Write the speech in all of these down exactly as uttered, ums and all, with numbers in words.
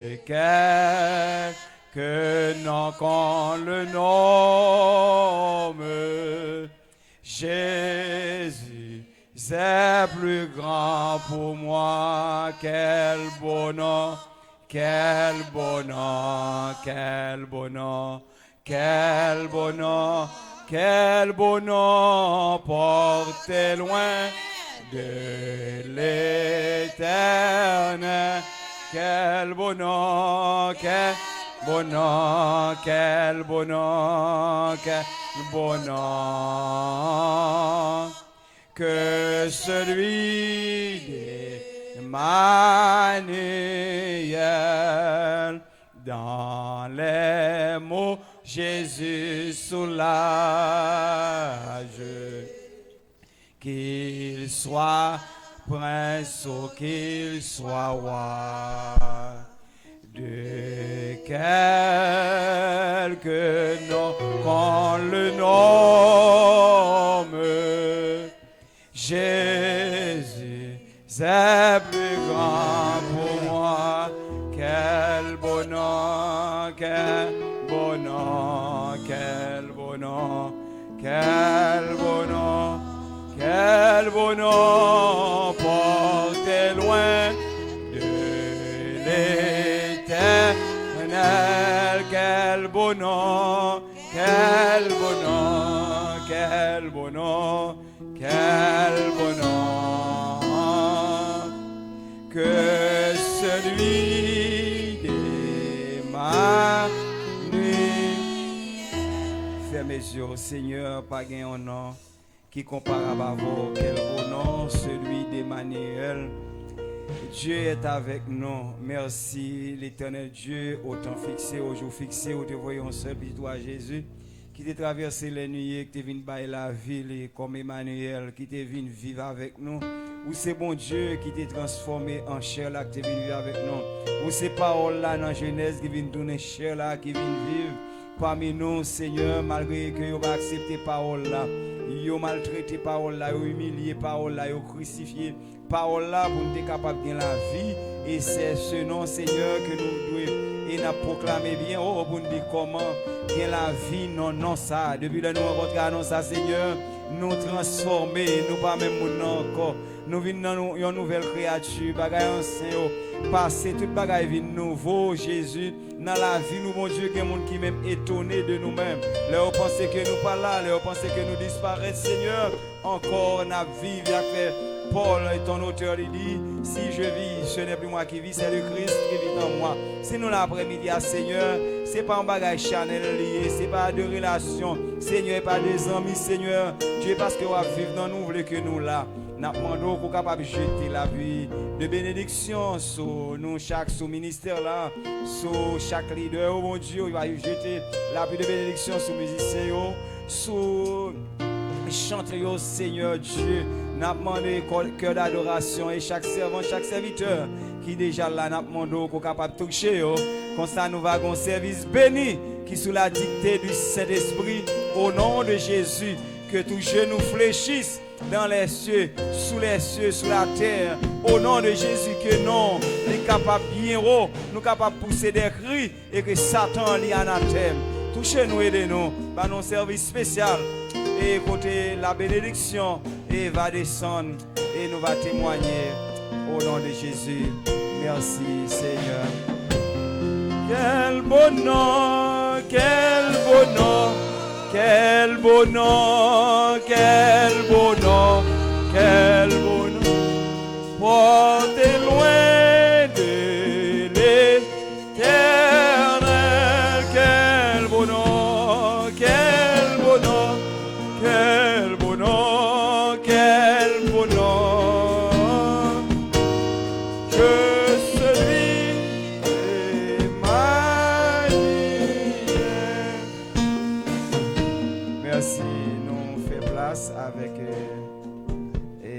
Quelque nom qu'on le nomme, Jésus est plus grand pour moi. Quel beau nom, quel beau nom, quel beau nom, quel beau nom, quel beau nom porté loin de l'Éternel. Quel beau nom, quel beau nom, quel beau nom, quel beau nom que celui d'Emmanuel. Dans les mots, Jésus soulage. Qu'il soit prince ou qu'il soit roi, de quelque nom qu'on le nomme, Jésus est plus grand pour moi. Quel beau nom, quel beau nom, quel beau nom, quel beau nom, quel beau nom porté loin de l'Éternel. Quel beau nom, quel beau nom, quel beau nom, quel beau nom que celui d'Emmanuel. Fèmen zye w, Senyè, pa gen yon non ki konparab avè w. Quel beau nom, celui d'Emmanuel. Dieu est avec nous. Mèsi, Letènèl Dye, o tan fikse, o jou fikse, ou te voye yon sèl pitit ou a Jezi, ki te travèse lè nwi, ki te vin bay lavi li kòm Emaneyèl, ki te vin viv avèk nou. Ou se Bondye ki te transfòme an chè la, ki te vin viv avèk nou. Ou se Pawòl la nan Jenèz ki vin tounen chè la, ki vin viv pami nou, Senyè, malgre ke yo pa aksepte pawòl la, yo maltrete pawòl la, yo imilye pawòl la, yo krisifye pawòl la pou n te kapab gen lavi. E se se non, Senyè, ke nou dwe e n ap pwoklame byen wo pou n di kòman gen lavi nan non sa a. Depi lè nou rankontre a non sa a, Senyè, nou transfòme, nou pa menm moun nan ankò. Nou vin nan nou, yon nouvèl kreyati. Bagay ansyen yo pase, tout bagay vin nouvo, Jezi. Nan lavi nou, Bondye, gen moun ki menm etone de nou menm. Lè yo panse ke nou pa la, lè yo panse ke nou disparèt, Senyè, ankò n ap viv. Y ap fè Pòl, ton otè, li di, si je vis, ce n'est plus moi qui vis, c'est le Christ qui vit en moi. Si nou la aprèmidi a, Senyè, se pa yon bagay chanèl li ye, se pa de relasyon, Senyè, e pa de zanmi, Senyè. Dye, paske w ap viv nan nou, w vle ke nou la. N ap mande w pou w kapab jete lapli de benediksyon sou nou chak, sou ministè la, sou chak lidè yo, Bondye, w va jete lapli de benediksyon sou mizisyen yo, sou chante yo, Senyè Dye. N ap mande kò, kè dadorasyon e chak sèvant, chak sèvitè ki deja la, n ap mande w pou w kapab touche yo. Konsa nou va gen yon sèvis beni ki sou la dikte di Sentespri. O non de Jezi, ke tou je nou flechis dans les cieux, sous les cieux, sous la terre. O non de Jezi, ke non li kapab byen wo, nou kapab pouse de kri e ke Satan li anatèm. Touche nou, ede nou, ba nou sèvis espesyal e kote la benediksyon e va desann e nou va temwanye o non de Jezi. Mèsi, Senyè. Quel beau nom, quel beau nom, quel beau nom, quel beau nom, quel beau nom. Porté loin de l'Éternel, quel beau nom, quel beau nom, quel beau nom, quel beau nom. Je suis Emmanuel. Mèsi, nou fè plas avèk, euh, e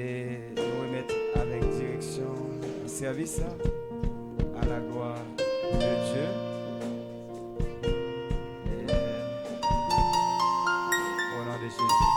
nou remèt avèk direksyon sèvis la, à la gloire de Dieu. E, o non de Jezi.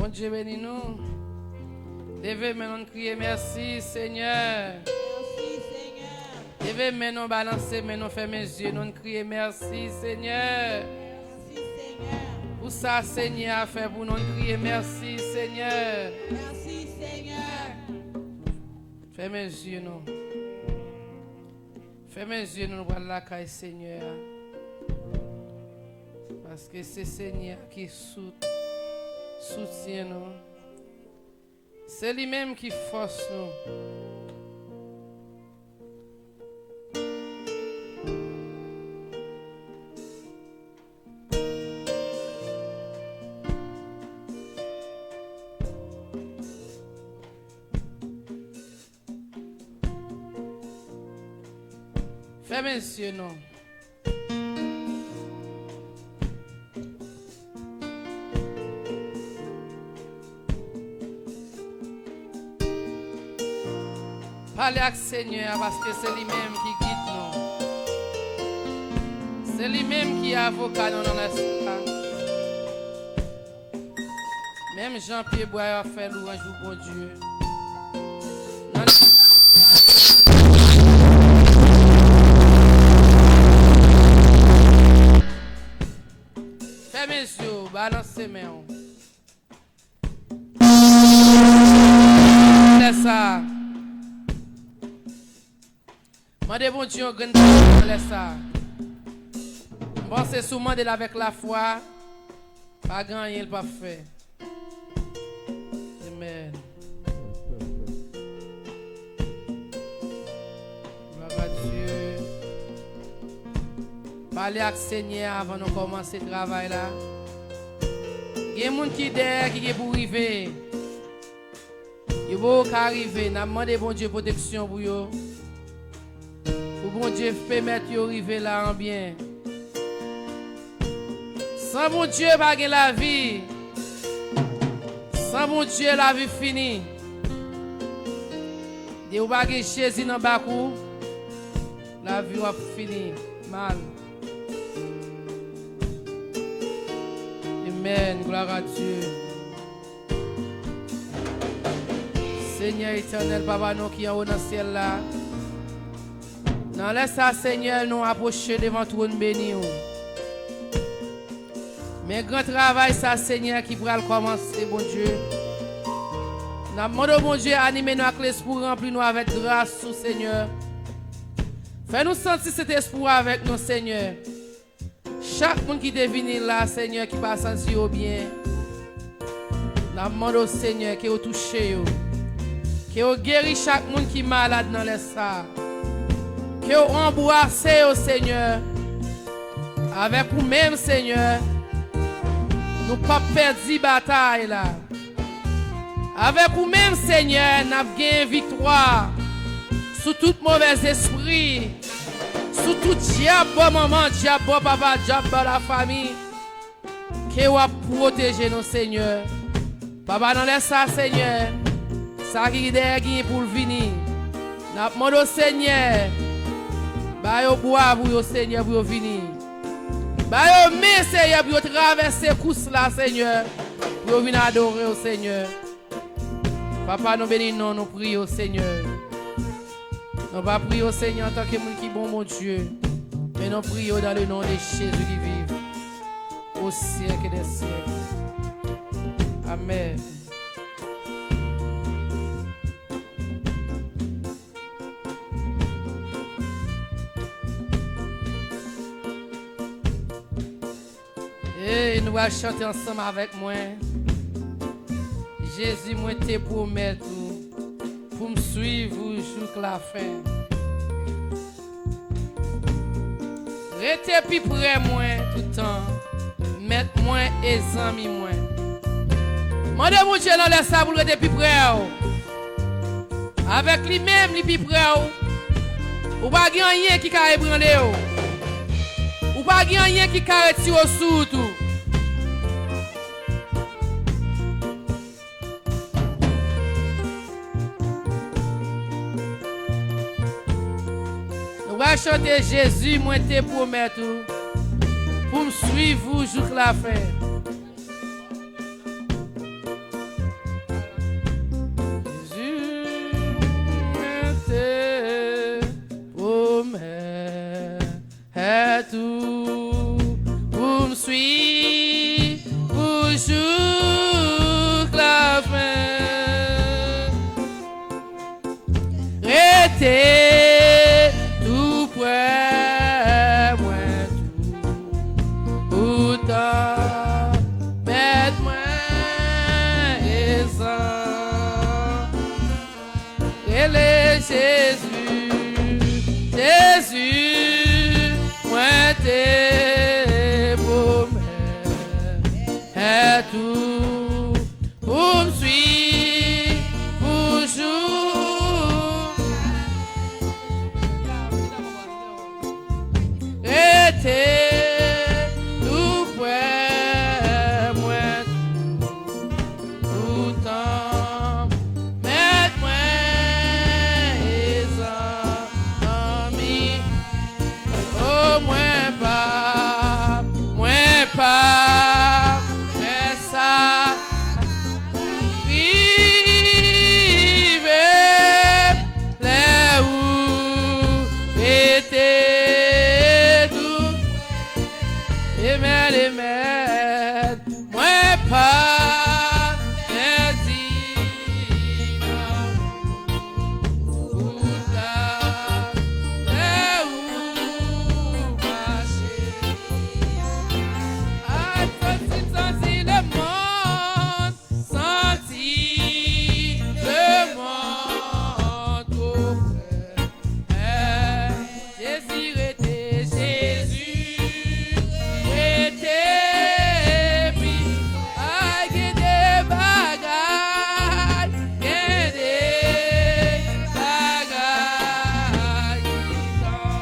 Bondye beni nou. Leve men nou, n kriye, mèsi, Senyè. Mèsi, Senyè. Leve men nou, balanse men nou, fèmen zye nou, n kriye, mèsi, Senyè. Mèsi, Senyè. Pou sa Senyè a fè pou nou, n kriye, mèsi, Senyè. Mèsi, Senyè. Fèmen zye nou. Fèmen zye nou, nou pral lakay Senyè a. Paske se Senyè a ki sou-, soutyen nou. Se li menm ki fòs nou. Fèmen zye nou. Pale ak Senyè a, paske se li menm ki gid nou. Se li menm ki avoka nou nan lèspri a. Menm jan pyebwa yo ap fè lwanj pou Bondye. Nan fèmen zye w, balanse men w. Lè sa a. Mande Bondye yon grenn bagay nan lè sa a. M panse si w mande l avèk lafwa, pa gen anyen l p ap fè. Amen. Gloire à Dieu. Pale ak Senyè a avan nou kòmanse travay la. Gen moun ki dèyè ki gen pou rive. Yo poko ka rive, n ap mande Bondye pwoteksyon pou yo. Pou Bondye pèmèt yo rive la an byen. San Bondye pa gen lavi. San Bondye lavi fini. Depi w pa gen Jezi nan bak ou, lavi w ap fini mal. Amen. Gloire à Dieu. Senyè Etènèl, Papa nou ki anwo nan syèl la, nan lè sa, Senyè, nou apwoche devan twòn beni w. Men gran travay sa, Senyè, ki pral kòmanse, Bondye. N ap mande w, Bondye, anime nou ak lespri w, ranpli nou avèk gras ou, Senyè. Fè nou santi Sentespri w avèk nou, Senyè. Chak moun ki te vini la, Senyè, ki pa santi yo byen, n ap mande w, Senyè, ke w touche yo. Ke w geri chak moun ki malad nan lè sa a. Ke w anbrase yo, Senyè. Avèk ou menm, Senyè, nou p ap pèdi batay la. Avèk ou menm, Senyè, n ap gen viktwa sou tout movèzespri, sou tout dyab bò manman, dyab bò papa, dyab bò lafanmi. Ke w ap pwoteje nou, Senyè. Papa, nan lè sa, Senyè, sa ki dèyè genyen pou l vini. N ap mande w, Senyè, ba yo bwa pou yo, Senyè, pou yo vini. Ba yo men, Senyè, pou yo travèse kous la, Senyè, pou yo vin adore w, Senyè. Papa, nou beni non, nou priye w, Senyè. Nou pa priye w, Senyè, antanke moun ki bon Bondye, men nou priye w dans le nom de Jésus qui vit au siècle des siècles. Amèn. Ey, nou pral chante ansanm avèk mwen. Jezi, mwen te pwomèt ou pou m swiv ou jouk lafen. Rete pi pre mwen tout tan, Mèt mwen e zanmi mwen. Mande Bondye nan lè sa pou l rete pi pre w. Avèk li menm, li pi pre w. Ou pa gen anyen ki ka ebranle w. Ou pa gen anyen ki ka retire w sou wout ou. Nou pral chante Jezi, mwen te pwomèt ou, pou m swiv ou jouk lafen. Te tou prè mwen tou, poutan mèt mwen ezan. Rele Jezi, Jezi, mwen te pwomèt tou pou m swiv toujou. Rete tou prè mwen toutan, mèt mwen ezanmi. O, mwen pa, mwen pa fè sa rive lè ou rete tou. Amen, amen. Mwen pa pèdi nan wout la, lè ou mache. Ay, santi, santi lemonn, santi lemonn twò prè. Jezi rete, Jezi rete, epi ay, gen de bagay, gen de bagay ki tann.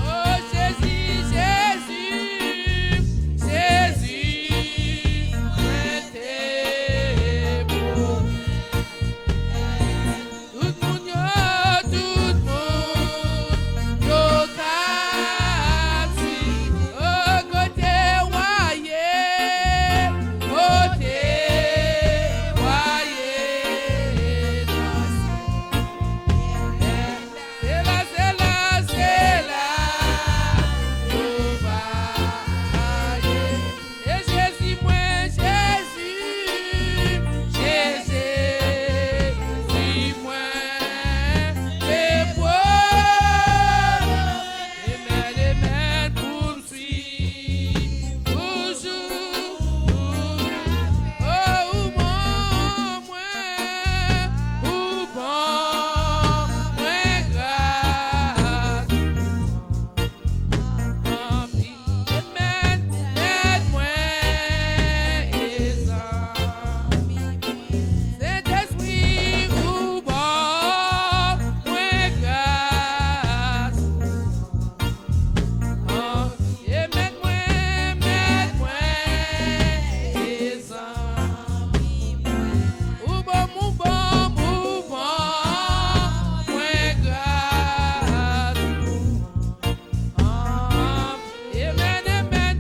O Jezi, Jezi, Jezi, mwen te pwomèt. Tout moun yo, tout moun yo ka di, o, kote w a ye, kote w a ye nan syèl. Se la, se la, se la nou va ale. E Jezi mwen, Jezi, Jezi mwen, e pwomèt, amèn, amèn, pou m swiv toujou. O, ou ban mwen, ou ban mwen gras. Amèn, mèt mwen, ezanmi mwen. Sentespri, ou ban mwen gras. Amèn, mèt mwen, mèt mwen, ezanmi mwen. Ou ban m, ou ban m, ou ban mwen gras. Amèn, amèn, mèt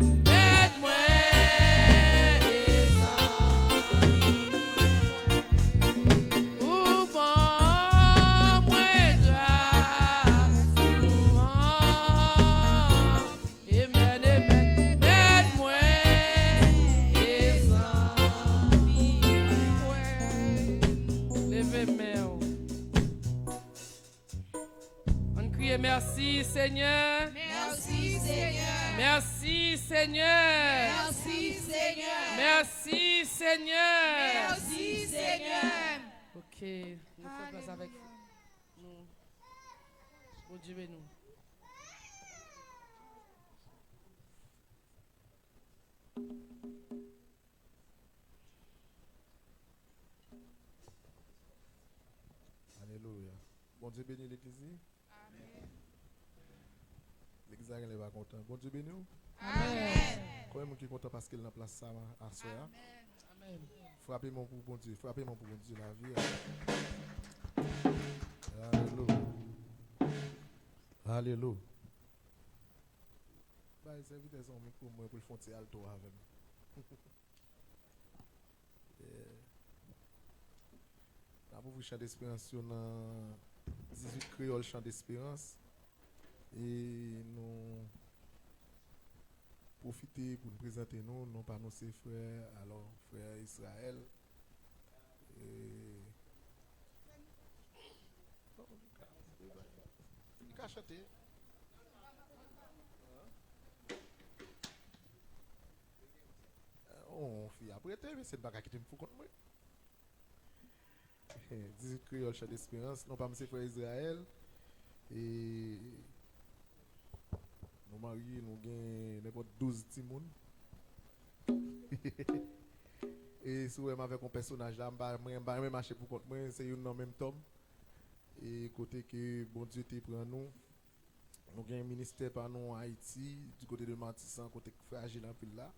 mwen, ezanmi mwen. Ou ban mwen gras ou an. Amèn, amèn, mèt mwen, ezanmi mwen. Leve men w. Ann kriye, mèsi, Senyè. Mèsi, Senyè. Mèsi, Senyè. Mèsi, Senyè. Mèsi, Senyè. Mèsi, Senyè. Ok, nou fè plas avèk nou. Bondye beni w. Alelouya. Bondye beni legliz li. Amen. Legliz la genlè pa kontan. Bondye beni w. Amen. Mwen menm ki kontan paske l nan plas sa aswè a. Amèn. Amèn. Frape men w pou Bondye, frape men w pou Bondye lavi a. Alelouya. Alelouya. Bay sèvitè sa yon mikwo mwen pou l fè yon ti alto avè m. Yeah. N ap ouvri Chan Desperans yo nan dizuit Kreyòl Chan Desperans. E nou pwofite pou n prezante nou. Non pa nou se frè, alò, frè Israël. E, li ka chante. Oh, fi ap rete, mesye, n pa ka kite m pou kont mwen. Dizuit Kreyòl Chan Desperans, non pa m se frè Israël. E nou marye, nou gen nenpòt douz timoun. E si w wè m avèk yon pèsonaj la, m pa, mwen, m pa renmen mache pou kont mwen, se youn nan menm tòm. E kote ke Bondye te pran nou, nou gen ministè pa nou Ayiti, du kote de Matisan, kote k frajil anpil la.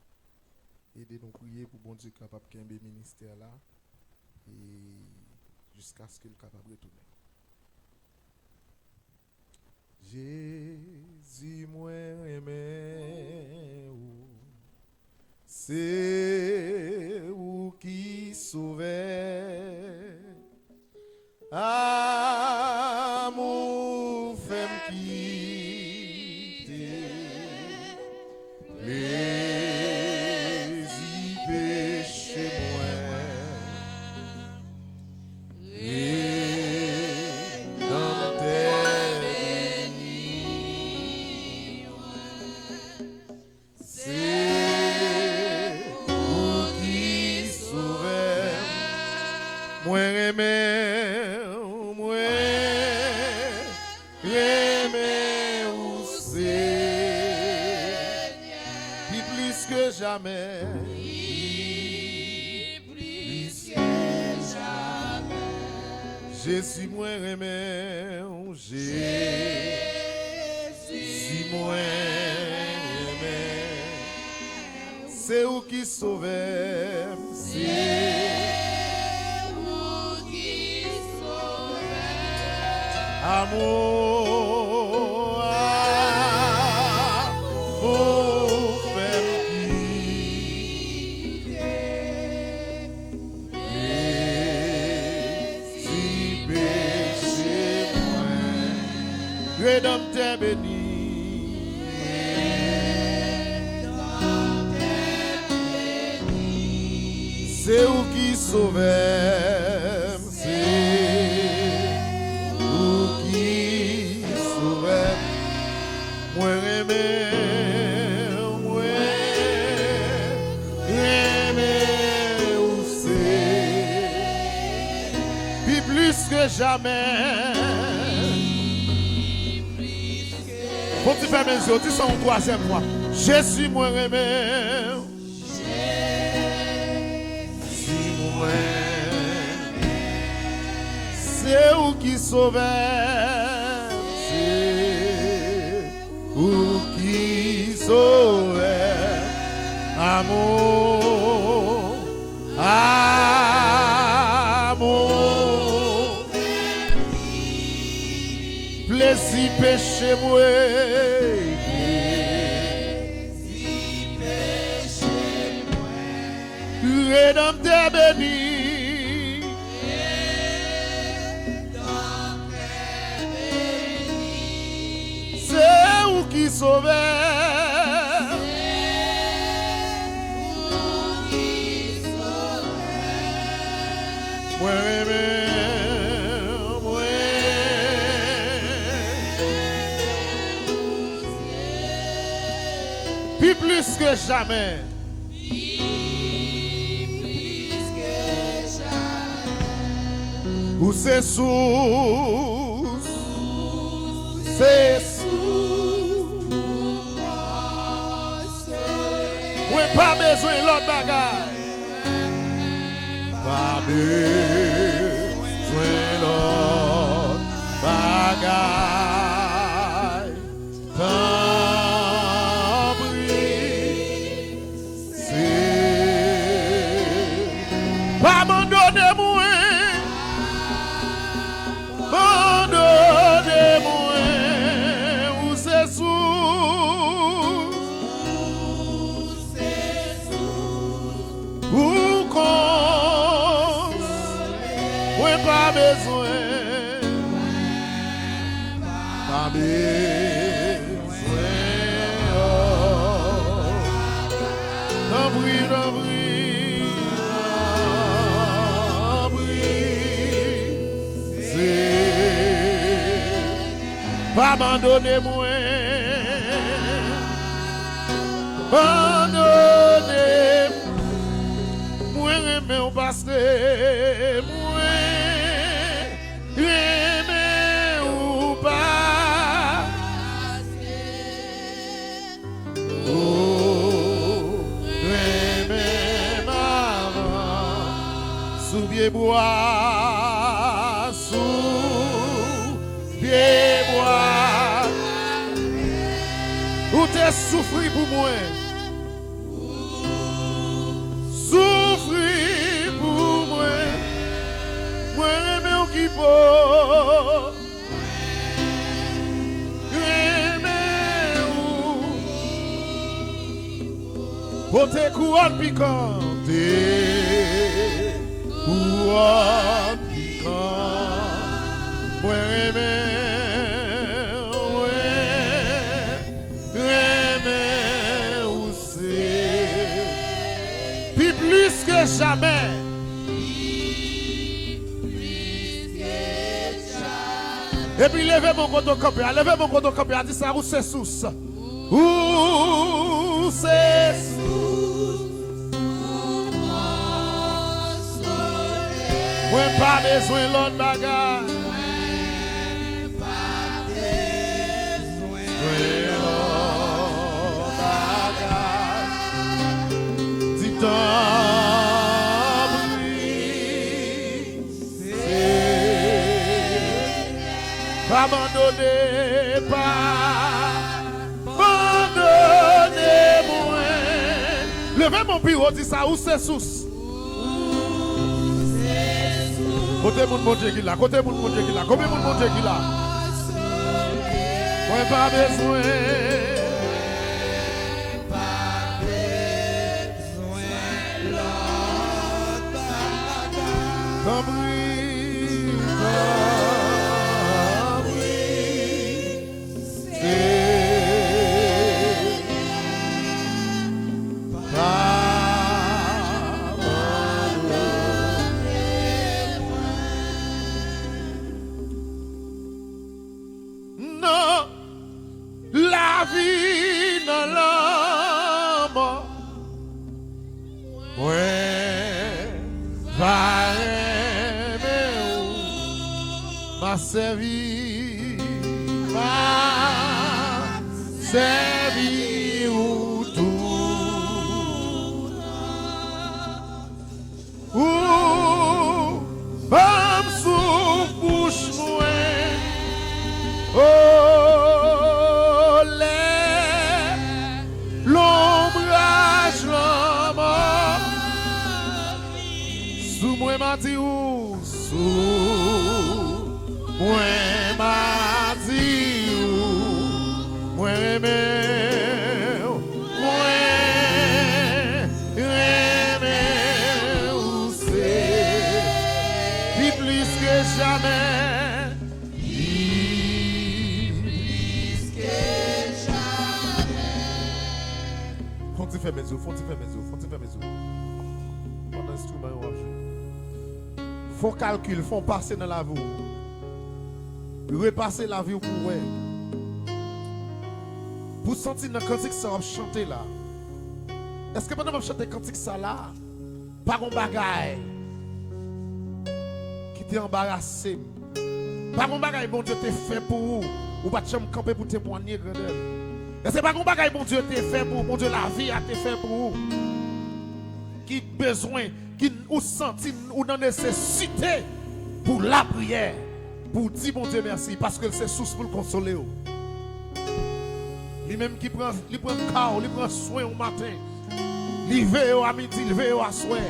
Ede nou priye pou Bondye kapab kenbe ministè la, e jiskaske l kapab retounen. Jezi, mwen renmen ou. Se ou ki sovè. Amou fè m kite plezi peche mwen. Redanmtè beni mwen. Se ou ki sovè m. Mwen renmen w, mwen renmen w, Senyè. Pi plis ke jamè. Pi plis ke jamè. Jezi, mwen renmen w. Jezi, mwen renmen w. Se ou ki sovè m. Se ou ki sovè m. Amou, amou fè m kite plezi peche mwen. Redanmtè beni. Redanmtè beni. Se ou ki sovè m. Se ou ki sovè m. Mwen renmen w, mwen renmen w, Senyè. Pi plis ke jamè. Fò w ti fèmen je w, di sa yon twazyèm fwa. Jezi, mwen renmen w. Jezi, mwen renmen w. Se ou ki sovè m. Se ou ki sovè m. Amou, amou. Plezi peche mwen. Redanmtè beni. Se ou ki sovè. Mwen renmen w, mwen. Pi plis ke jamè. Ou se sous, se sous. Mwen pa bezwen lòt bagay. Pa bezwen lòt bagay. Tanpri, Abandone mwen, abandone. Mwen renmen w pase mwen renmen ou pase. Ou renmen m avan. Sou pye bwa, sou pye bwa. Ou te soufri pou mwen. Soufri pou mwen. Mwen renmen w ki po. Renmen ou. Pote kouwòn pikan. Pote kouwòn pikan. Mwen renmen ou, mwen renmen ou se pi plis ke jamè. Epi leve men w kote w kanpe a, leve men w kote w kanpe a, di sa, ou se sous. Ou se sous. Mwen pa bezwen lòt bagay. Di tanpri, Senyè, pa abandone, pa abandone mwen. Leve men w pi wo, di sa, ou se sous. Kote moun Bondye ki la? Kote moun Bondye ki la? Konbyen moun Bondye ki la? Mwen pa bezwen. Tanpri, tanpri. Senyè, pa abandone mwen. Nan lavi, nan lanmò. Mwen va renmen ou, m a sèvi, m a sèvi ou toutan. Ou ban m souf bouch mwen. O, lè lonbraj lanmò sou mwen, m a di ou, sou mwen, m a di ou, mwen renmen ou, mwen renmen ou, se pi plis ke jamè. Pi plis ke jamè. Fon ti fèmen zye w, fon ti fèmen zye w, fon ti fèmen zye w. Pandan enstriman yo ap jwe. Fon kalkil, fon pase nan lavi w. Repase lavi w pou w wè. Pou w santi nan kantik sa w ap chante la. Èske pandan m ap chante kantik sa la, pa gon bagay ki te anbarase m? Pa gon bagay Bondye te fè pou ou, ou pa t janm kanpe pou temwanye grandè l? Èske pa gon bagay Bondye te fè pou ou, Bondye lavi a te fè pou ou, ki bezwen, ki ou santi ou nan nesesite pou lapriyè, pou w di Bondye mèsi, paske l se sous pou l konsole w? Li menm ki pran, li pran ka w, li pran swen w maten, li veye w a midi, li veye w aswè.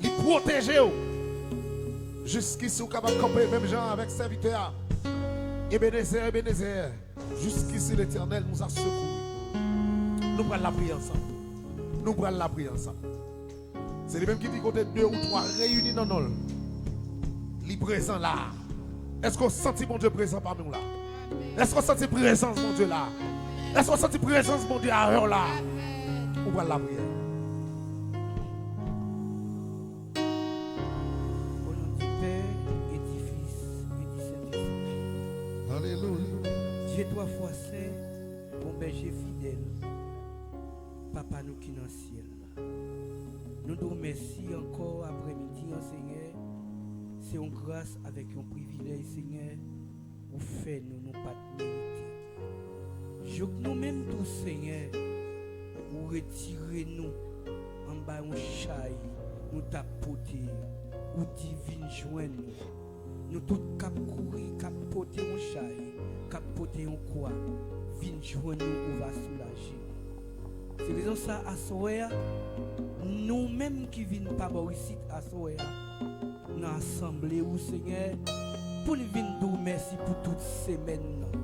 Li pwoteje w. Jiskisi w kapab kanpe menm jan avèk sèvitè a. Ebenezè, Ebenezè, jusqu'ici l'Éternel nous a secourus. Nou pral lapriyè ansanm. Nou pral lapriyè ansanm. Se li menm ki di kote de ou twa reyini nan non l, li prezan la. Èske w santi Bondye prezan pami w la? Èske w santi prezans Bondye la? Èske w santi prezans Bondye avè w la? Ou pral lapriyè. Au nom du Père et du Fils et du Saint-Esprit. Alelouya. Ke twa fwa sen, bon bèje fidèl, Papa nou ki nan syèl la. Nou di w mèsi ankò aprèmidi an, Senyè. Se yon gras avèk yon privilèj, Senyè, ou fè nou, nou pa t merite. Jouk nou menm tou, Senyè, ou retire nou anba yon chay nou t ap pote, ou di vin jwenn nou. Nou tout k ap kouri, k ap pote yon chay, k ap pote yon kwa, vin jwenn nou, ou va soulaje nou. Se rezon sa, aswè a, nou menm ki vin pa bò isit aswè a, nan asanble ou, Senyè, pou n vin di w mèsi pou tout semèn nan.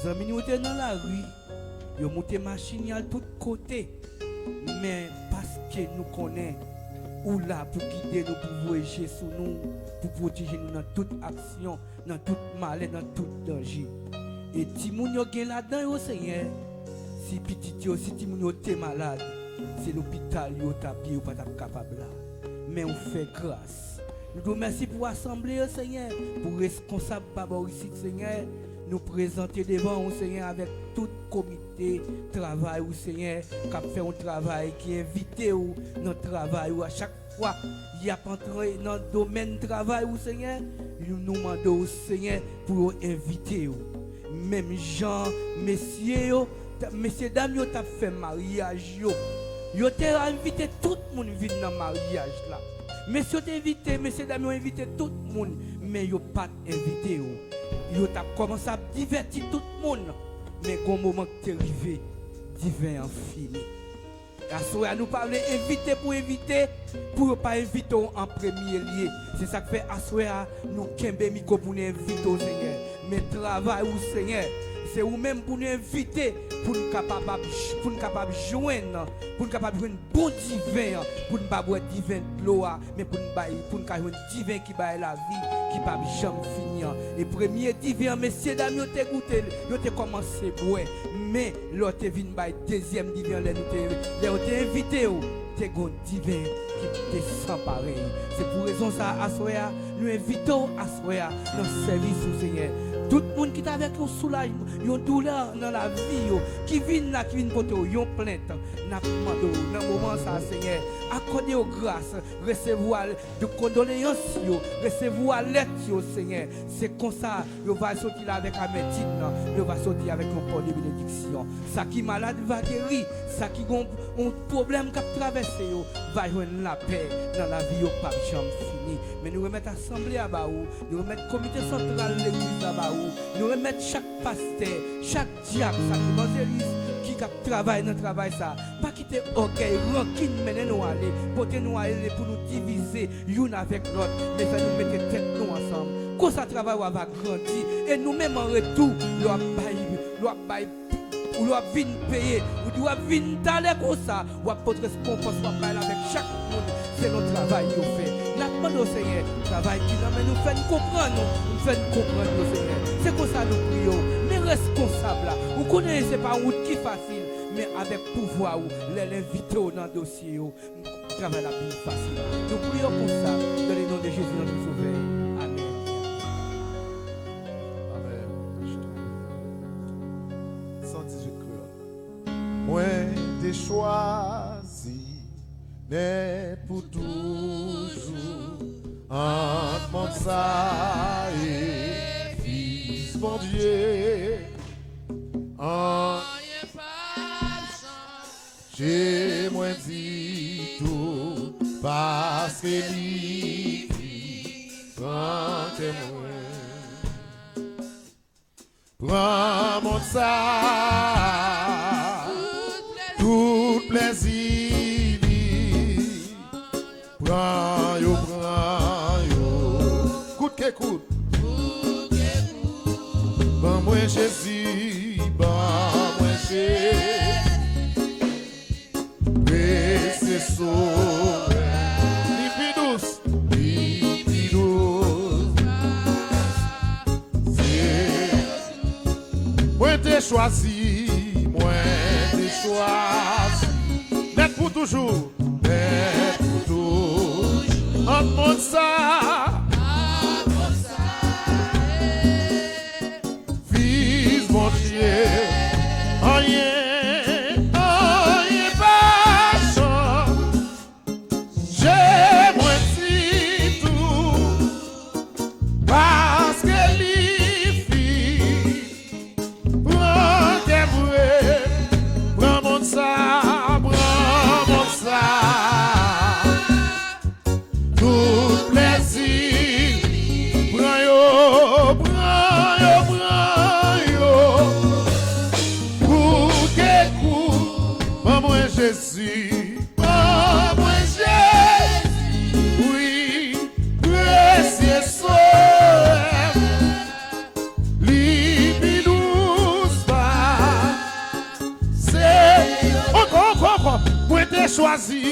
Zanmi nou te nan lari, yo moute machin, y al tout kote. Men paske nou konnen ou la pou gide nou, pou voye je sou nou, pou pwoteje nou nan tout aksyon, nan tout malè, nan tout danje. E timoun yo gen ladan yo, Senyè, si pitit yo, si timoun yo te malad, se lopital yo t ap ye, yo pa t ap kapab la. Men ou fè gras. Nou di w mèsi pou asanble yo, Senyè, pou reskonsab pa bò isit, Senyè. Nou prezante devan ou, Senyè, avèk tout komite travay ou, Senyè, k ap fè yon travay, ki envite w nan travay ou a chak fwa y ap antre nan domèn travay ou, Senyè. Nou, nou mande w, Senyè, pou yo envite yo. Menm jan mesye yo, t-, mesye dam yo t ap fè maryaj yo, yo te envite tout moun vin nan maryaj la. Mesye yo te envite, mesye dam yo envite tout moun, men yo pa t envite w. Yo t ap kòmanse ap divèti tout moun, men gon moman ki te rive, diven an fini. Aswè a, nou pa vle envite pou envite, pou yo pa envite w an premye lye. Se sa k fè aswè a, nou kenbe mikwo pou nou envite w, Senyè. Men travay ou, Senyè, se ou menm pou nou envite, pou n kapab ap j-, pou n kapab jwenn, pou n kapab jwenn bon diven an, pou n pa bwè diven dlo a, men pou n bay, pou n ka jwenn diven ki bay lavi, ki p ap janm fini an. E premye diven an, mesye dam yo te goute l, yo te kòmanse bwè. Men, lè w te vin bay dezyèm diven an, lè nou te, lè yo te envite w, te gon diven ki te san parèy. Se pou rezon sa a, aswè a, nou envite w aswè a nan sèvis ou, Senyè. Tout moun ki t avèk yon soulaj, yon doulè nan lavi yo, ki vin la, ki vin pote w yon plent, n ap mande w nan moman sa a, Senyè, akòde yo gras, resevwa de kondoleyans yo, resevwa lèt yo, Senyè. Se konsa yo va soti la avèk amètim nan, yo va soti avèk yon pò de benediksyon. Sa ki malad va geri, sa ki gon yon pwoblèm k ap travèse yo va jwenn lapè nan lavi yo k p ap janm fini. Men nou remèt asanble a ba ou, nou remèt komite santral legliz la ba ou, nou remèt chak pastè, chak dyak, chak evanjelis ki k ap travay nan travay sa. Pa kite ògèy, rankin mennen nou ale, pote nou ale pou nou divize youn avèk lòt, men fè nou mete tèt nou ansanm. Konsa travay w a va grandi, e nou menm an retou, lè w ap bay, lè w ap bay, ou lè w ap vin peye, ou di w ap vin talè konsa, w ap pot rekonpans, w ap bay l avèk chak moun selon travay yo fè. N ap mande w, Senyè, travay ki nan men nou, fè n konprann ou, fè n konprann yo, Senyè. Se konsa nou priye w. Men reskonsab la, ou konnen se pa yon wout ki fasil, men avèk pouvwa ou, lè l envite w nan dosye yo, travay la vin fasil. Nou priye w konsa, dans le nom de Jésus, notre Sauveur. Amèn. Amèn. San dizuit kreyòl. Mwen te chwazi nèt pou toujou ant mond sa e Fis Bondye. Anyen p ap chanje mwen ditou, paske li vin pran kè mwen. Pran mond sa, tout plèzi li. Pran yo, pran yo. Kout ke kout. Ban mwen Jezi, ban mwen Jezi. Presye Sovè. Li pi dous. Li pi dous. Se mwen te chwazi, mwen te chwazi. Nèt pou toujou, nèt pou toujou. Ant mond sa, ant mond sa. Fis Bondye. Jezi. Ban mwen Jezi. Wi, presye Sovè m. Li pi dous pase. Ankò, ankò, ankò. Mwen te chwazi.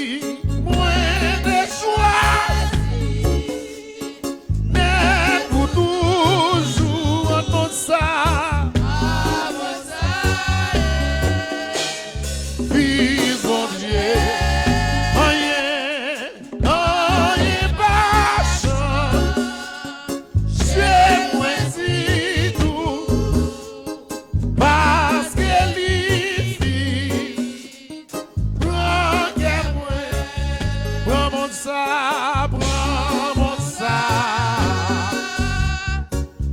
Mwen te chwazi. Nèt pou toujou an non sa. Avanse. Fis Bondye. Anyen, anyen pa chanje mwen ditou. Paske li fin pran kè mwen. Pran mond sa, pran mond sa.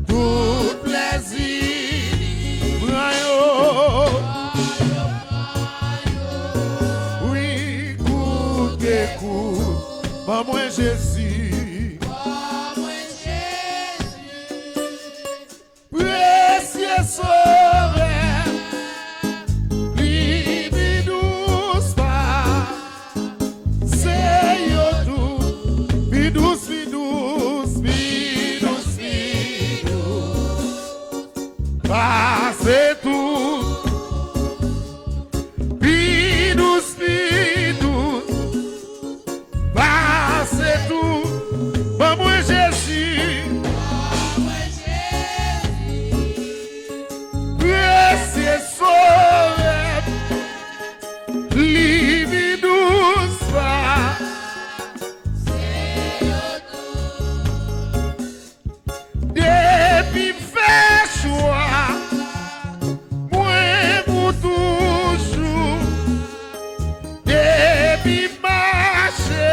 Tout plèzi, pran yo. Wi, koute, koute. Ban mwen Jezi. Presye Sovè, li pi dous pase yo tout. Pi dous, pi dous, pi dous, pi dous pase tout. Pi dous, pi dous pase tout. Ban mwen Jezi. Presye Sovè m. Li pi dous pase yo tout. Depi m fè chwa mwen pou toujou, depi m mache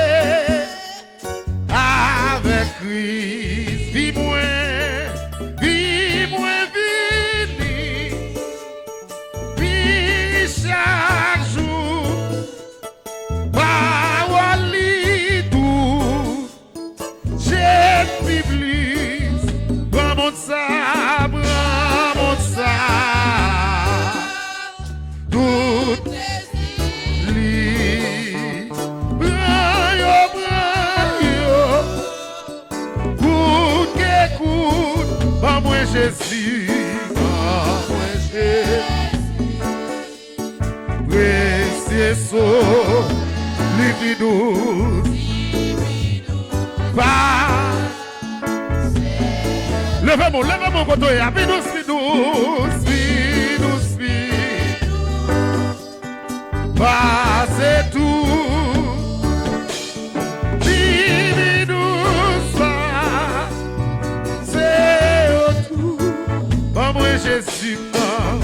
avèk Kris, vi mwen, vi mwen vini pi chak jou. Pawòl li dous, jèn pi plis. Pran mond sa, pran mond sa. Tout li. Pran yo, pran yo. Kout ke kout, ban mwen Jezi. Ban mwen Jezi. Presye Sovè, li pi dous. Pa. Leve men w, leve men w kote w ye a. Pi dous, pi dous, pi dous, pi dous. Pase tout. Pi, pi dous pase yo tout. Ban mwen Jezi m nan.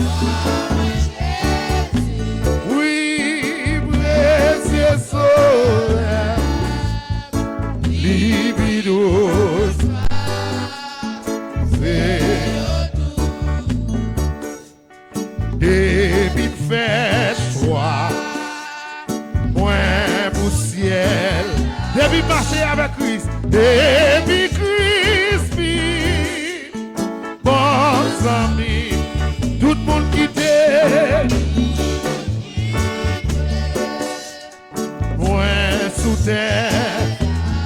Wi, presye Sovè. Li pi dous pase yo tout. Depi m fè chwa mwen pou syèl, depi m mache avèk Kris, depi Kris vin bon zanmi, tout moun kite mwen sou tè,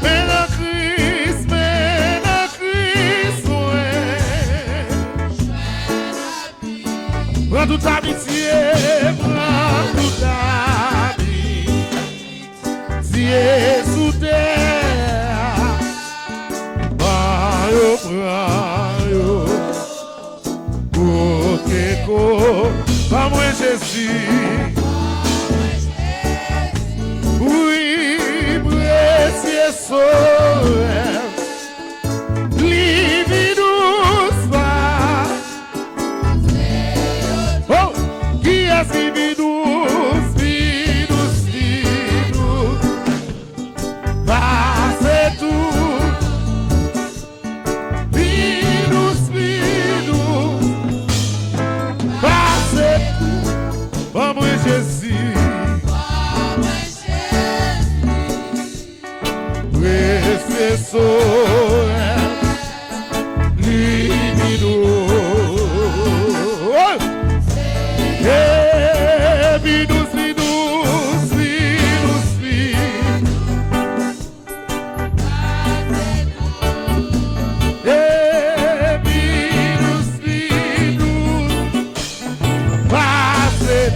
men nan Kris, men nan Kris mwen. Pran tout amitye, pran tout amitye sou tè a. Pran yo, pran yo. Kote ko, ban mwen Jezi. Wi, presye Sovè. Li pi dous pa. Oh, kiyès ki pi dous, pi dous, pi dous? Pase tout. Pi dous, pi dous. Pase tout. Ban mwen Jezi. Presye Sovè. Li pi dous. Oh! Hey, pi dous, pi dous,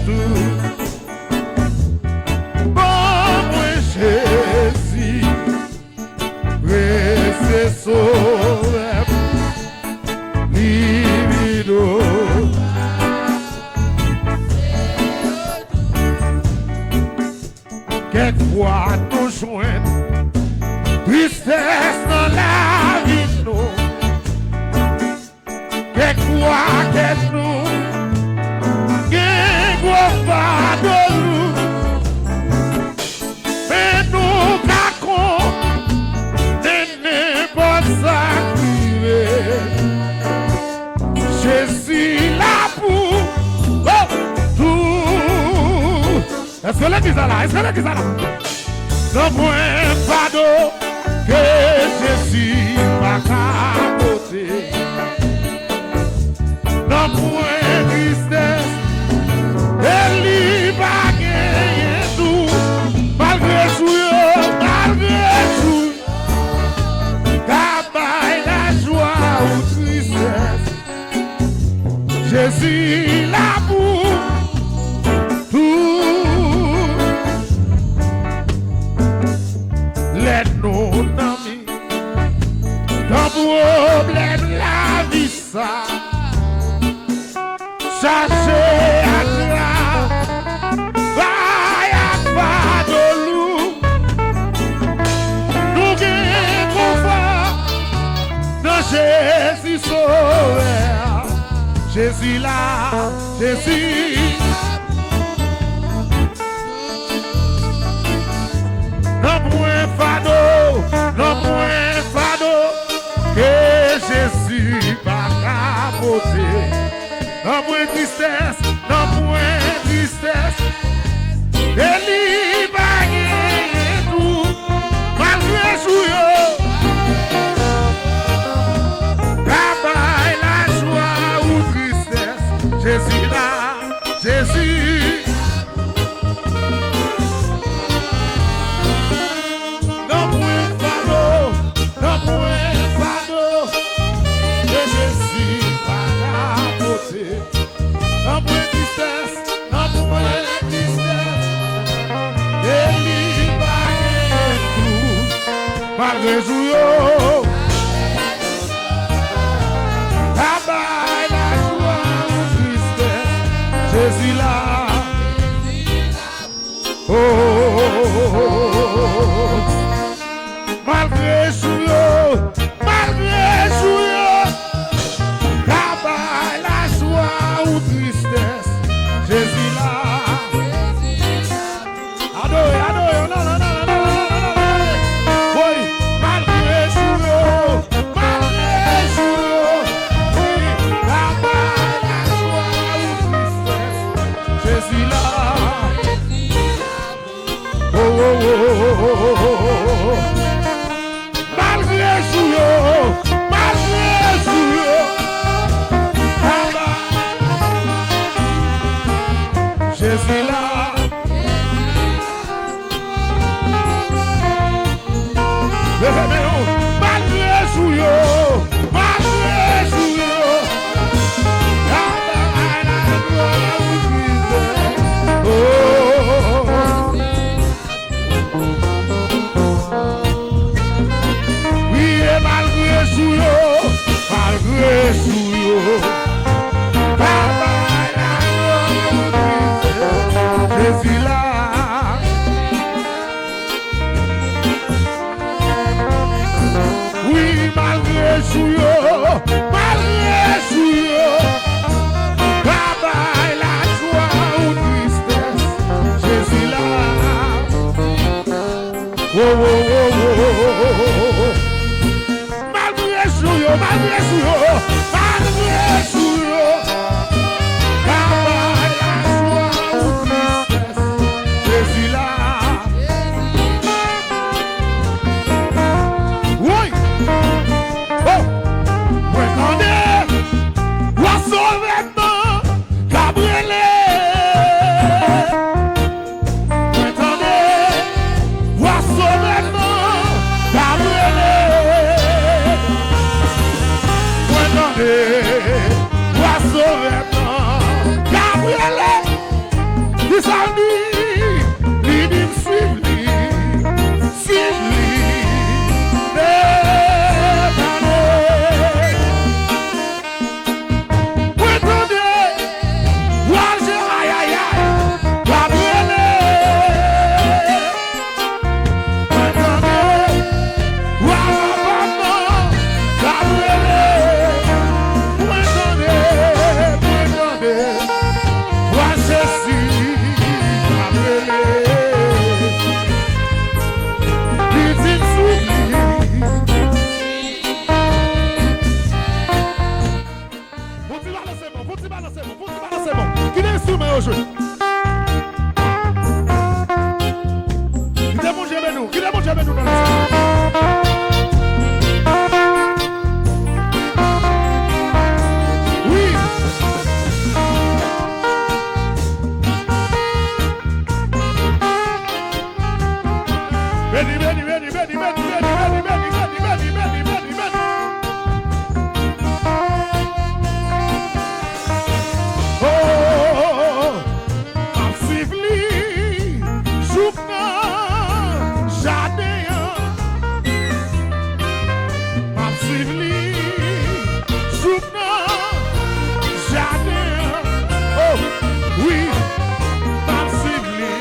tou. Ban mwen Jezi, presye Sovè m, li vin do. Kèk fwa nou jwenn tristès nan lavi nou. Kèk fwa kè nou gen gwo fado lou. Men nou ka konnen nenpòt sa k rive, Jezi la pou, oh, tou. Èske legliz la la? Èske legliz la la? Nanpwen fado ke Jezi pa ka pote. Nanpwen tristès ke li pa genyen tou. Malgre jou yo, malgre jou yo ka bay lajwa ou tristès. Jezi la pou tou. Lè nou nan mitan pwoblèm lavi sa, chaje ak travay ak fado lou, nou gen konfò nan Jezi Sovè. Jezi la, Jezi. Nanpwen fado, nanpwen fado ke Jezi pa ka pote. Nanpwen tristès, nanpwen tristès ke li pa genyen tou. Malgre jou yo ka bay lajwa ou tristès, Jezi la, Jezi. Nanpwen fado, nanpwen fado ke Jezi pa ka pote. Nanpwen tristès, nanpwen tristès ke li pa genyen tou. Malgre jou yo ka bay lajwa ou tristès, Jezi la. Oh, malgre jou yo, malgre jou yo ka bay lajwa ou tristès, Jezi la. Adore, adore, non, non, non. Woy, malgre jou yo, malgre jou yo, wi, ka bay lajwa ou tristès, Jezi la. Oh, oh, oh, oh, oh, oh, oh. Malgre jou yo, malgre jou yo, papa, Jezi la. Leve men w, malgre jou yo, malgre jou yo, papa, la glwa ou tristès. Oh. Wi, e malgre jou yo, malgre jou yo, papa, la glwa ou tristès, Jezi la. Wi, malgre jou yo, malgre jou yo ka bay lajwa ou tristès, Jezi la. Wo, wo, wo, wo. Malgre jou yo, malgre jou yo, malgre jou yo ka bay lajwa ou tristès, Jezi la. Woy! Oh! Mwen tande vwa Sovè m nan k ap rele. Mwen tande vwa Sovè m nan Li di m swiv li, swiv li, e pale. Mwen tande vwa Jewova, ayayay, k ap rele. Mwen tande vwa papa m nan k ap rele. Mwen tande, mwen tande vwa Jezi k ap rele. Li di m swiv li. Fon ti balanse men w, fon ti balanse men w, fon ti balanse men w. Kite enstriman yo jwe. Kite Bondye beni w, kite Bondye beni w nan leson. Wi. Beni, beni, beni, beni. Oh, m ap swiv li jouk nan jaden an. M ap swiv li jouk nan jaden an. Oh, wi, m ap swiv li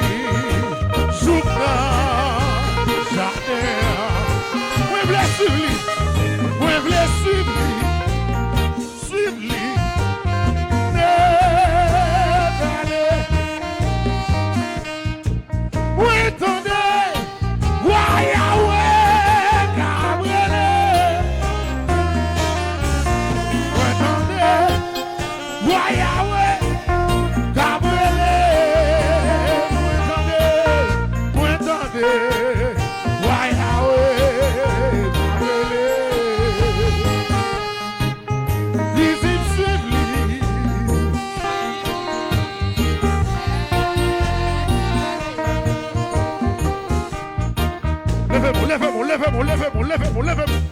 jouk nan jaden an. Mwen vle swiv li. Mwen vle swiv li. Swiv li. Nèt ale. Mwen tande vwa Yawe k ap rele. Mwen tande vwa Yawe k ap rele. Mwen tande, mwen tande vwa Yawe k ap rele. Li di m swiv li. Leve men w, leve men w, leve men w, leve men w, leve men w, leve men w.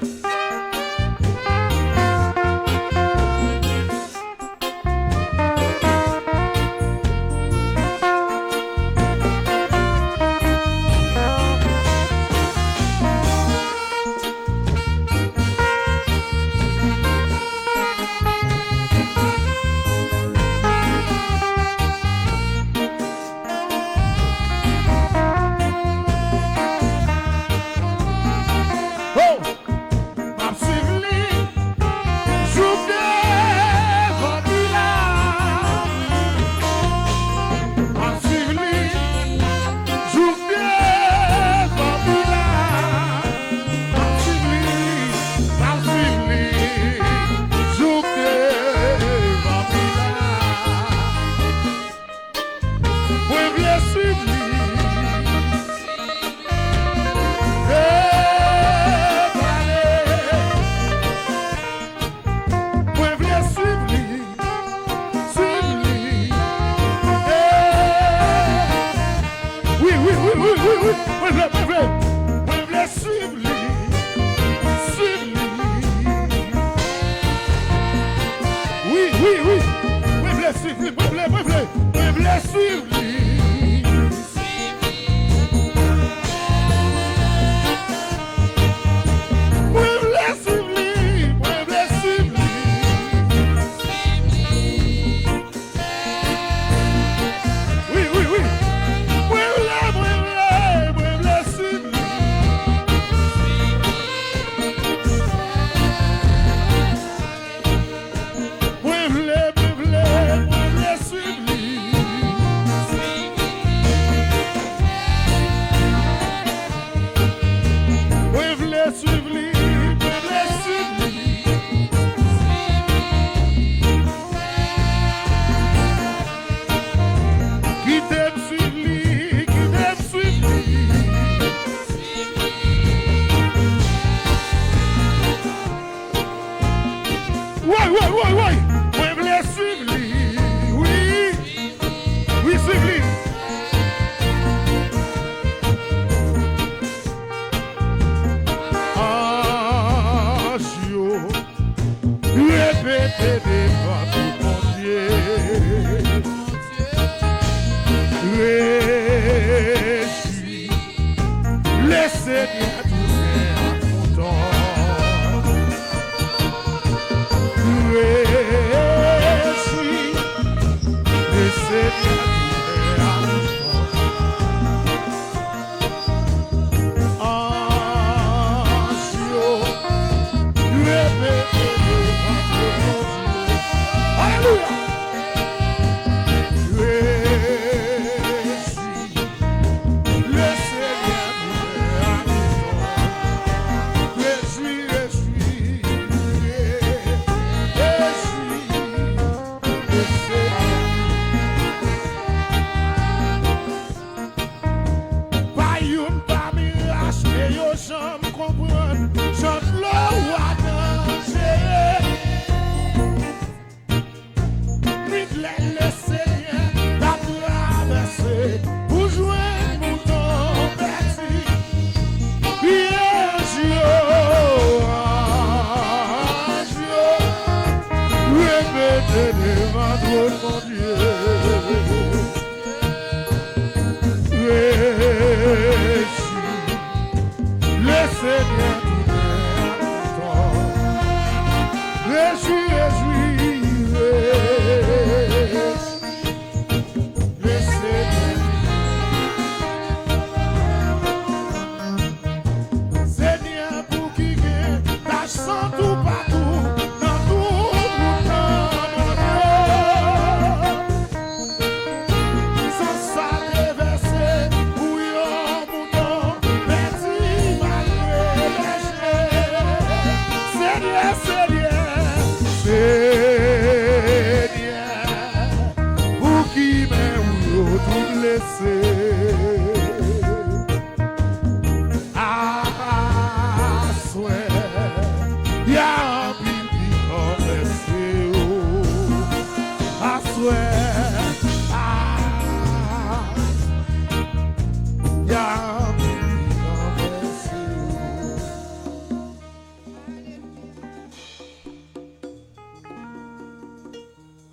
Oh! M ap swiv li jouk devan Pilat. M ap swiv li jouk devan Pilat. M ap swiv li, m ap swiv li jouk devan Pilat. Mwen vle swiv li. Hey, pale. Mwen vle swiv li. Swiv li. Hey. Wi, wi, wi. Mwen vle, mwen vle. Mwen vle swiv li. Swiv li. Wi, wi, wi. Mwen vle swiv li. Mwen vle, mwen vle. Mwen vle swiv li. Mwen vle swiv li. Mwen vle swiv li. Wi, wi, wi. Mwen vle, mwen vle, mwen vle Rejwi, le Senyè tounen ak kontan. Rejwi, le Senyè tounen ak kontan. Anj yo repete devan twòn Bondye. Alelouya! Rejwi, le Senyè tounen ak kontan. Rejwi, rejwi, rejwi, le Senyè. Pa youn pa miraj ke yo janm konprann jan dlo a danjere. Nwit lè Lesenyè t ap travèse pou jwenn mouton pèdi. Anj yo, anj yo, repete devan twòn Bondye. Rejwi, Lesenyè tounen ak kontan. Rejwi, rejwi, rejwi, Lesenyè. Senyè, pou ki gen tach san toupatou nan tout wout nan mond yo. San sa te vèse pou yon mouton pèdi malgre bèje. Senyè, Senyè, Senyè, pou ki men ou yo tou blese. Aswè, y a anpil ki ranvèse yo. Aswè, a, y a anpil ki ranvèse yo.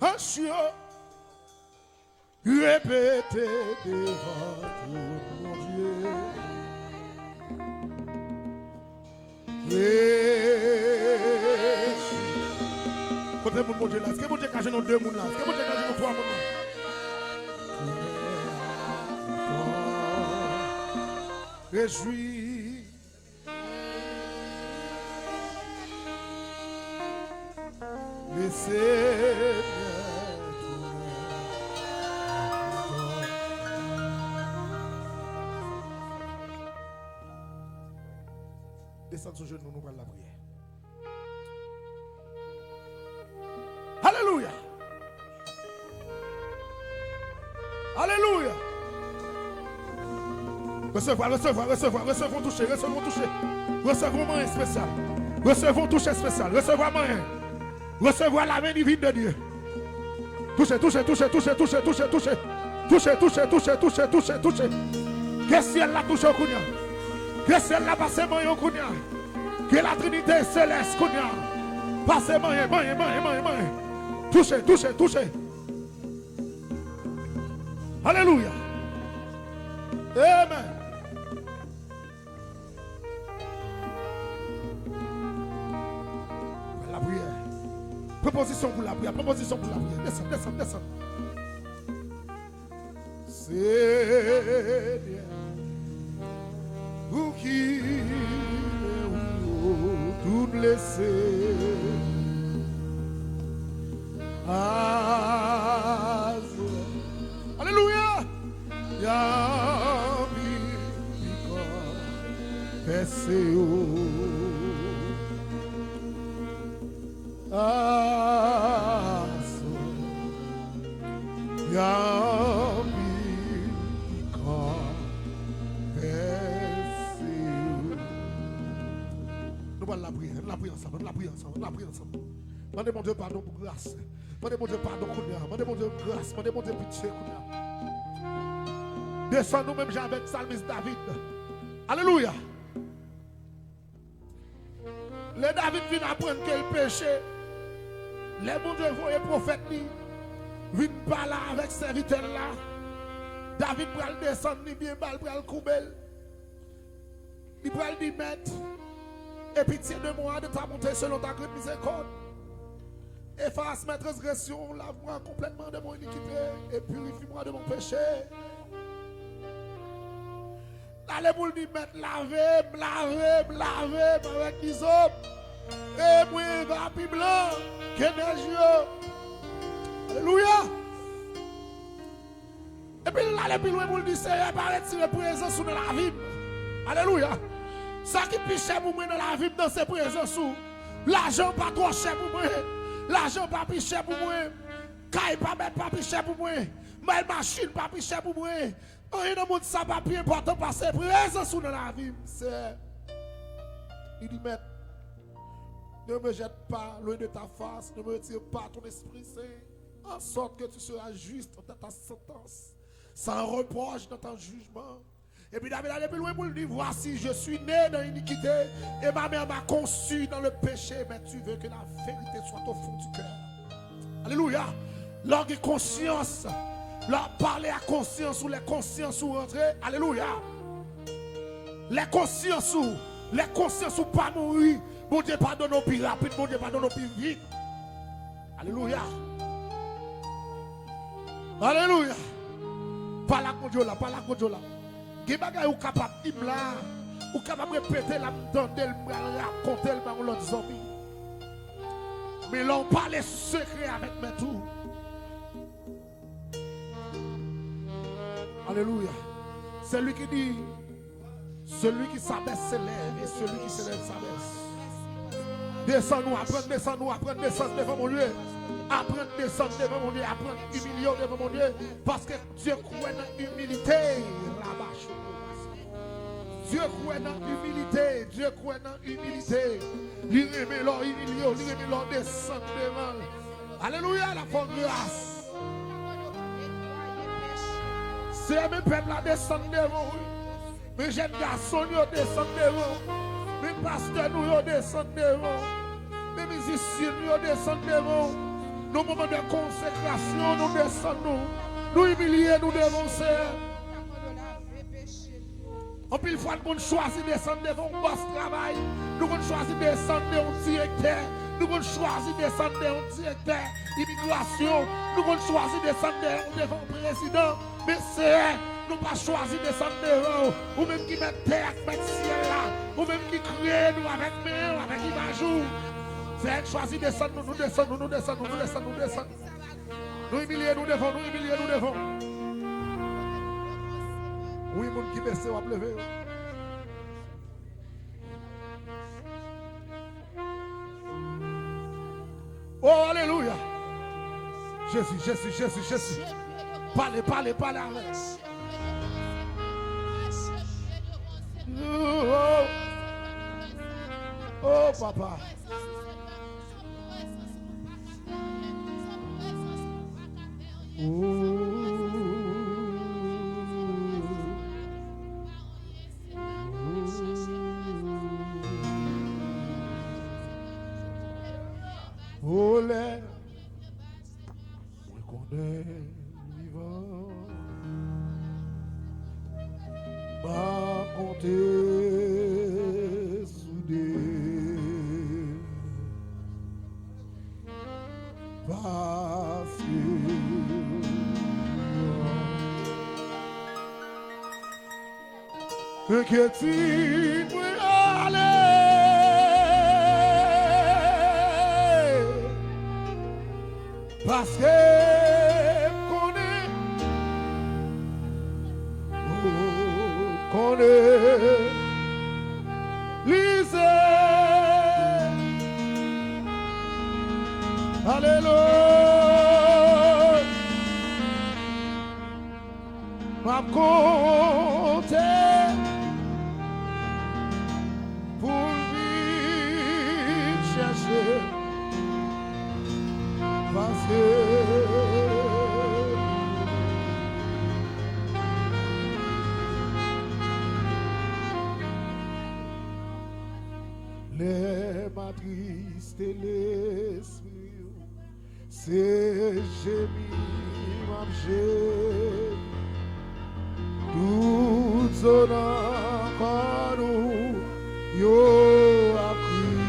Anj yo repete devan twòn Bondye. Rejwi. Kote moun Bondye la? Èske Bondye ka jwenn yon de moun la? Èske Bondye ka jwenn yon twa moun la? Rejwi. Lesenyè tounen. Desann sou jenou, nou pral lapriyè. Alelouya! Alelouya! Resevwa, resevwa, resevwa, resevwa yon touche, resevwa yon touche. Resevwa yon manyen espesyal. Resevwa yon touche espesyal. Resevwa manyen. Resevwa la men divin de Dye. Touche, touche, touche, touche, touche, touche, touche. Touche, touche, touche, touche, touche, touche. Ke syèl la touche w kounye a. Ke syèl la pase manyen w kounye a. Ke la Trinite selès kounye a. Pase manyen, manyen, manyen, manyen, manyen. Touche, touche, touche. Alelouya. Amen. Lapriyè. Pran pozisyon pou lapriyè. Pran pozisyon pou lapriyè. Desann, desann, desann. Senyè, pou ki men ou yo tou blese. Aswè. Alelouya! Y a anpil ki ranvèse yo. Aswè, y a anpil ki ranvèse yo. Nou pral lapriyè, ann lapriyè ansanm, ann lapriyè ansanm, ann lapriyè ansanm. Mande Bondye padon pou gras. Mande Bondye padon kounye a. Mande Bondye gras, mande Bondye pitye kounye a. Desann nou menm jan avèk salmis David. Alelouya! Lè David vin aprann ke l peche, lè Bondye voye pwofèt li vin pale avèk sèvitè l la, David pral desann li byen ba l, pral koube l. Li pral di, Mèt, aie pitié de moi, de ta bonté, selon ta grande miséricorde. Efface mes transgressions, lave-moi complètement de mon iniquité et purifie-moi de mon péché. L ale pou l di, Mèt, lave m, lave m, lave m avèk izòp, e mwen va pi blan ke nèj yo. Alelouya! Epi l ale pi lwen pou l di, Seyè, pa retire prezans ou nan lavi m. Alelouya! Sa ki pi chè pou mwen nan lavi m nan se prezans ou. Lajan pa twò chè pou mwen. Lajan pa pi chè pou mwen. Kay pa mèt pa pi chè pou mwen. Bèl machin pa pi chè pou mwen. Anyen nan mond sa pa pi enpòtan pase prezans ou nan lavi m, Seyè. Li di, Mèt, ne me jette pas loin de ta face, ne me retire pas ton Esprit Saint, en sorte que tu seras juste dans ta sentence, sans reproche dans ton jugement. Epi David ale pi lwen pou l di, Voici, je suis né dans l'iniquité, et ma mère m'a conçu dans le péché, mais tu veux que la vérité soit au fond du cœur. Alelouya. Lè w gen konsyans, lè w pale ak konsyans ou, lè konsyans ou rantre, alelouya. Lè konsyans ou, lè konsyans ou pa mouri, Bondye padone w pi rapid, Bondye padone w pi vit. Alelouya. Alelouya. Pale ak Bondye w la, pale ak Bondye w la. Gen bagay ou kapab di m la, ou kapab repete l, m tande l, m pral rakonte l ba yon lòt zanmi. Men lè w pale sekrè avèk mèt ou. Alelouya. Se li ki di, celui qui s'abaisse s'élève, et celui qui s'élève s'abaisse. Desann ou, aprann desann ou, aprann desann devan Bondye. Aprann desann devan Bondye, aprann imilye w devan Bondye. Paske Dye kwè nan imilite, rabach. Dye kwè nan imilite, Dye kwè nan imilite. Li renmen lè w imilye w, li renmen lè w desann devan l. Alelouya, l ap fè w gras. Seyè, men pèp la desann devan w, wi. Men jèn gason yo desann devan w. Men pastè nou yo desann devan w. Men mizisyen nou yo desann devan w. Nan moman de konsekrasyon, nou desann nou. Nou imilye nou devan w, Seyè. Anpil fwa, nou konn chwazi desann devan yon bòs travay. Nou konn chwazi desann de yon direktè. Nou konn chwazi desann de yon direktè imigrasyon. Nou konn chwazi desann de, devan yon prezidan. Men Seyè, nou pa chwazi desann devan w. Ou menm ki mèt tè ak mèt syèl la. Ou menm ki kreye nou avèk men w, avèk imaj ou. Seyè, chwazi desann nou, nou desann nou, nou desann nou, nou desann nou, desann. Nou imilye nou devan, nou imilye nou devan. Wi, moun ki bese, w ap leve yo. Oh, alelouya. Jezi, Jezi, Jezi, Jezi. Pale, pale, pale avè l. Oh, oh, papa. Olè, mwen konnen vivan. M ap konte sou de. Paske enkyetid mwen ale. Paske m konnen, m konnen li se. Alelouya. M ap konte pou l vin chèche, paske lè m atriste lespri w, se jemi m ap jemi. Zo nan kò nou, yo ap kriye.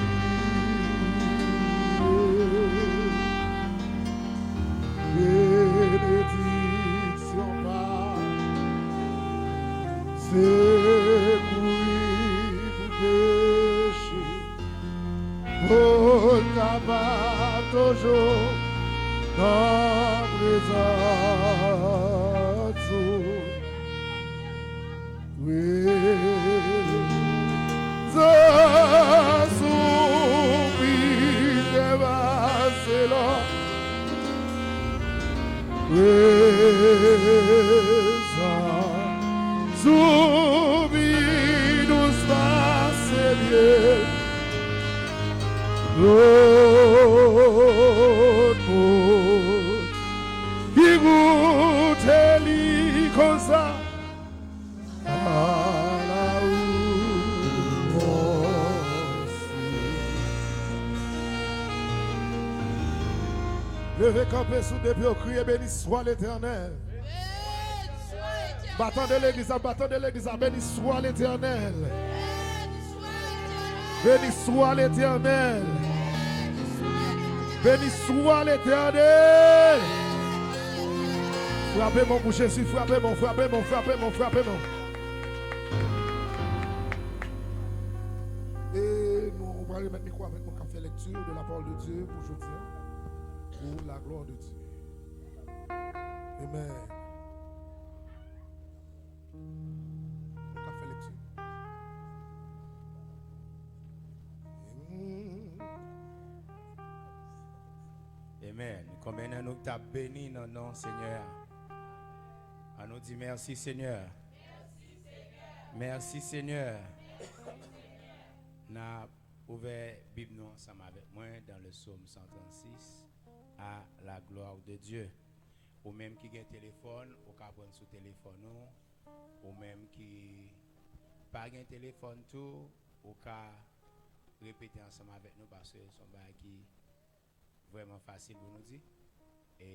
Benediksyon pa se kouri pou peche. Pou n kapab toujou nan prezans ou. Prezans ou pi depase lò. Prezans ou pi dous pase myèl. Tout moun ki goute li konsa. Ala ou bon Seyè. Leve kanpe sou de pye w, kriye, Béni soit l'Éternel. Batan de legliz la, batan de legliz la, Béni soit l'Éternel. Béni soit l'Éternel. Béni soit l'Éternel. Frape men w pou Jezi, frape men w, frape men w, frape men w, frape men w. E nou pral remèt mikwo avèk nou k ap fè lèkti de la parole de Dieu pou jodi a, pour la gloire de Dieu. Amen. Nou ka fè lèkti. Amen. Konbyen nan nou k t ap beni nan non Senyè a? An nou di, mèsi, Senyè. Mèsi, Senyè. N ap ouvè Bib nou ansanm avèk mwen dans le psaume cent trente-six, à la gloire de Dieu. Ou menm ki gen telefòn, ou ka pran sou telefòn ou. Ou menm ki pa gen telefòn tou, ou ka repete ansanm avèk nou, paske se yon bagay ki vrèman fasil pou nou di. E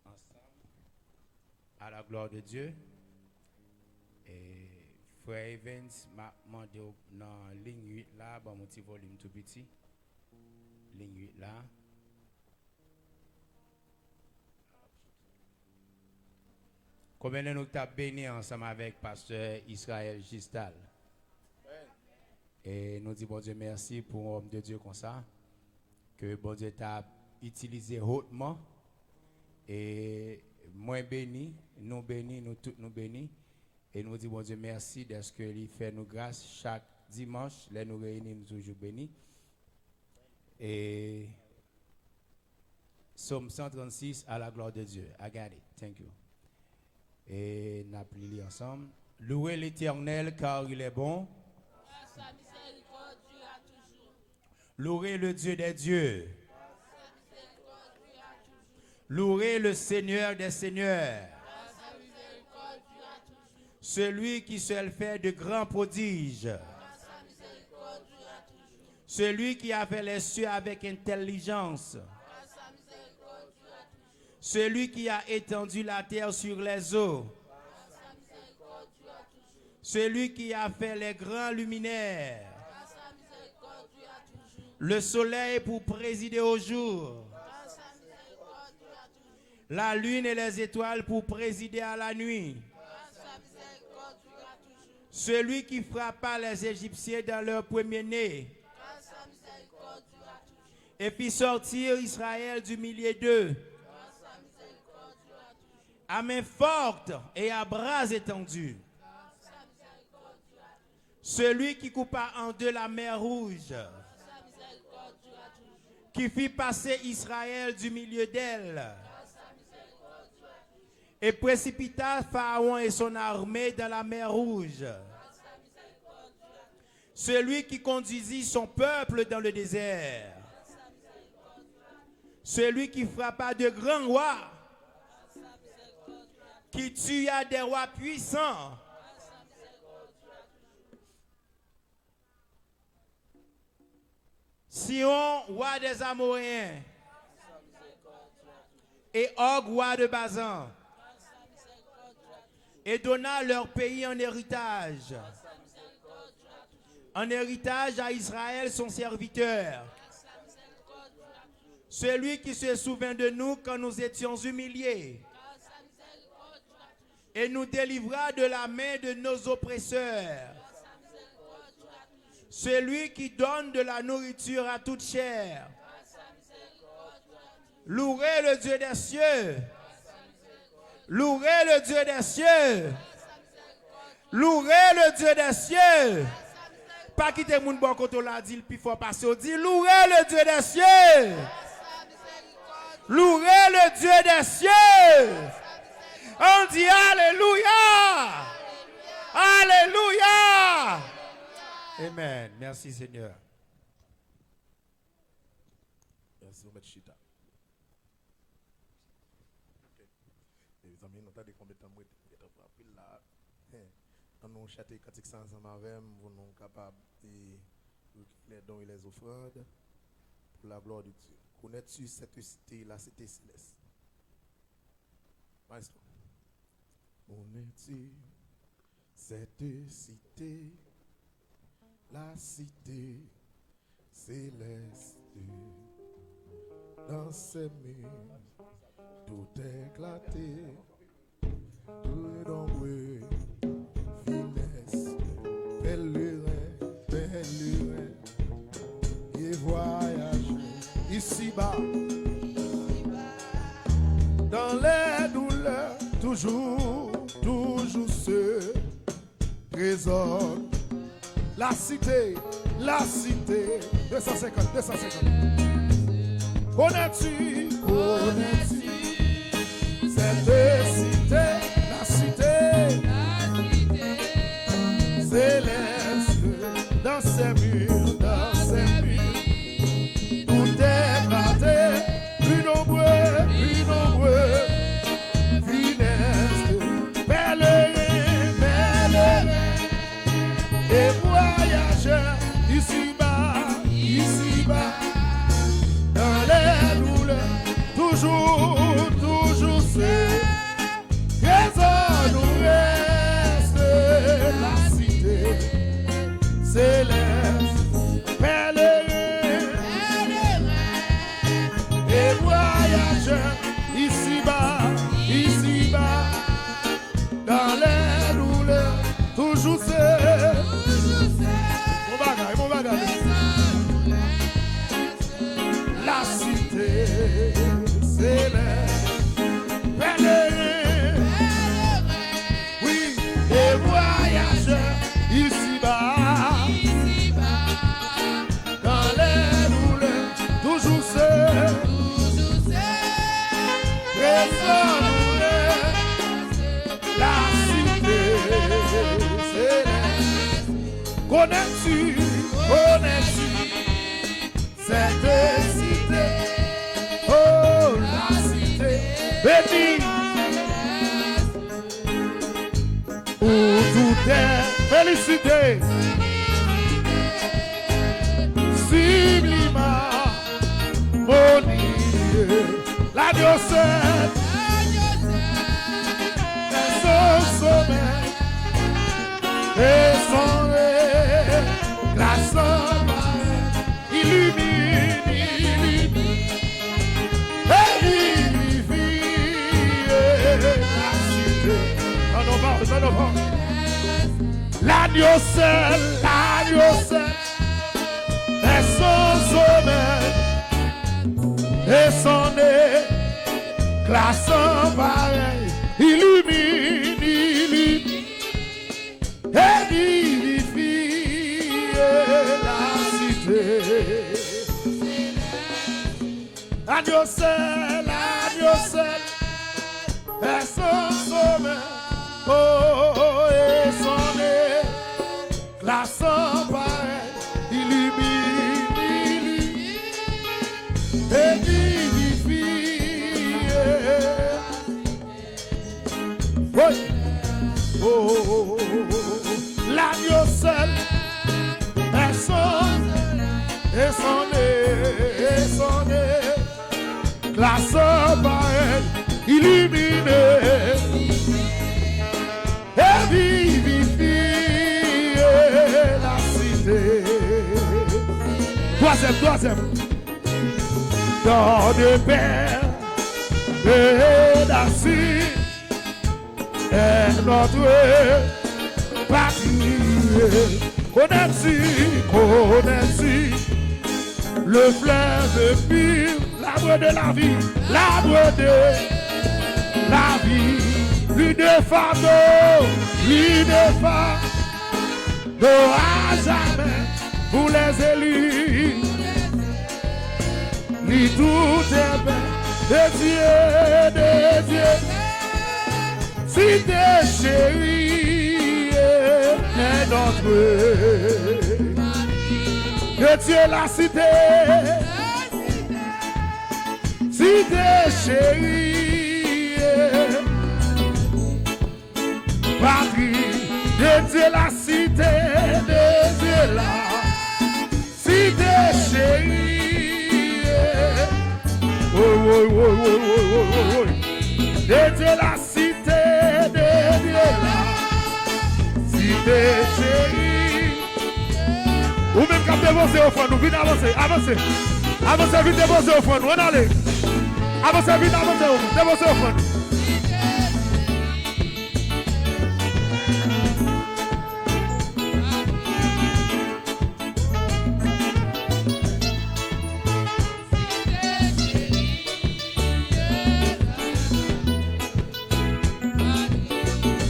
ansanm, à la gloire de Dieu. E frè Evans, m ap mande w nan liy uit la, ban m yon ti volim tou piti. Liy uit la. Konbyen nan nou k t ap beni ansanm avèk pastè Israël Gistal? E nou di Bondye mèsi pou yon òm de Dye konsa, ke Bondye ta itilize hotman. E mwen beni, nou beni, nou tout nou beni. E nou di Bondye mèsi dèske li fè nou gras chak dimanch, lè nou reyini, nou toujou beni. E Psaume cent trente-six, à la gloire de Dieu. I got it. Thank you. E n ap li li ansanm. Louez l'Éternel, car il est bon. Car sa misérikòd dure à toujours. Louez le Dieu des dieux. Car sa misérikòd dure à toujours. Louez le Seigneur des seigneurs. Car sa misérikòd dure à toujours. Celui qui sait faire de grands prodiges. Car sa misérikòd dure à toujours. Celui qui a fait les cieux avec intelligence. Car sa misérikòd dure à toujours. Celui qui a étendu la terre sur les eaux. Car sa misérikòd dure à toujours. Celui qui a fait les grands luminaires. Car sa misérikòd dure à toujours. Le soleil pour présider au jour. Car sa misérikòd dure à toujours. La lune et les étoiles pour présider à la nuit. Car sa misérikòd dure à toujours. Celui qui frappa les Égyptiens dans leur premier-né. Car sa misérikòd dure à toujours. Et fit sortir Israël du milieu d'eux. Car sa misérikòd dure à toujours. À main forte et à bras étendus. Car sa misérikòd dure à toujours. Celui qui coupa en deux la mer Rouge, qui fit passer Israël du milieu d'elle, et précipita Pharaon et son armée dans la mer Rouge, celui qui conduisit son peuple dans le désert, celui qui frappa de grands rois, qui tua des rois puissants, Sihon, roi des Amoréens, et Og, roi de Basan. et donna leur pays en héritage, en héritage à Israël son serviteur, celui qui se souvint de nous quand nous étions humiliés et nous délivra de la main de nos oppresseurs, celui qui donne de la nourriture à toute chair. Louez le Dieu des cieux. Louez le Dieu des cieux. Louez le Dieu des cieux. Pa kite moun bò kote w la di l pi fò pase w. Di, louez le Dieu des cieux. Louez le Dieu des cieux. On dit alléluia. Alléluia. Amen. Merci Seigneur. Mèsi, ou mèt chita. Ok. Mezanmi, nou tande konbyen tan m rete, gentan pran anpil la. Hen. Ann nou chante kantik sa ansanm avè m, pou nou kapab, e, recueillir les dons et les offrandes pour la gloire de Dieu. Connais-tu cette cité, la cité céleste? Maestro. Connais-tu cette cité, la cité céleste? Dans ses murs, tout éclaté, tout nombreux, finesse, pèlerin, pèlerin et voyageur. Ici-bas, dans les douleurs, toujours, toujours ce trésor. La cité, la cité. Deux cent cinquante, deux cent cinquante. Connais-tu, connais-tu cette cité, la cité céleste, dans ses murs, dans ses murs, tout est gratté, plus nombreux, plus nombreux, funeste, pèlerin, pèlerin et voyageur, ici-bas, ici-bas, dans les douleurs, toujours, toujours ce trésor nous reste, la cité céleste, pèlerin et voyageur, ici-bas, ici-bas, dans les douleurs, toujours c'est. Bon bagay, bon bagay. La cité céleste, pèlerin, oui, et voyageur, ici-bas, dans les douleurs, toujours c'est. Trésor nous reste, la cité céleste. Connais-tu, connais-tu cette cité, oh, la cité bénie, où tout est félicité, sublime harmonie, l'agneau seul est au sommet, et son éclat sans pareil illumine, illumine et vivifie la cité. Nan non pa w, nan non pa w. L'agneau seul, l'agneau seul est son sommet, et son éclat sans pareil illumine, illumine et vivifie la cité. L'agneau seul, l'agneau seul est son sommet. Oh, et son éclat sans pareil illumine, illumine et vivifie. Oui. Oh, l'agneau seul est son, et son, et son éclat sans pareil illumine. Deuxième, troisième. Tant de pères et d'acides est notre patrie. Connais-tu, connais-tu le fleuve pur, l'arbre de la vie, l'arbre de la vie, l'une de fardeau, l'une de fardeau à jamais pour les élus. Li tout est bien de Dieu, de Dieu. Cité chérie est notre. De Dieu la cité. Cité chérie. Patrie de Dieu la cité de Dieu la. Cité chérie. Woy, woy, woy. De Dieu la cité de Dieu la. Cité chérie. Ou menm k ap depoze ofrann ou, vin avanse, avanse. Avanse, vin depoze ofrann ou, ann ale. Avanse, vin avanse, depoze ofrann ou.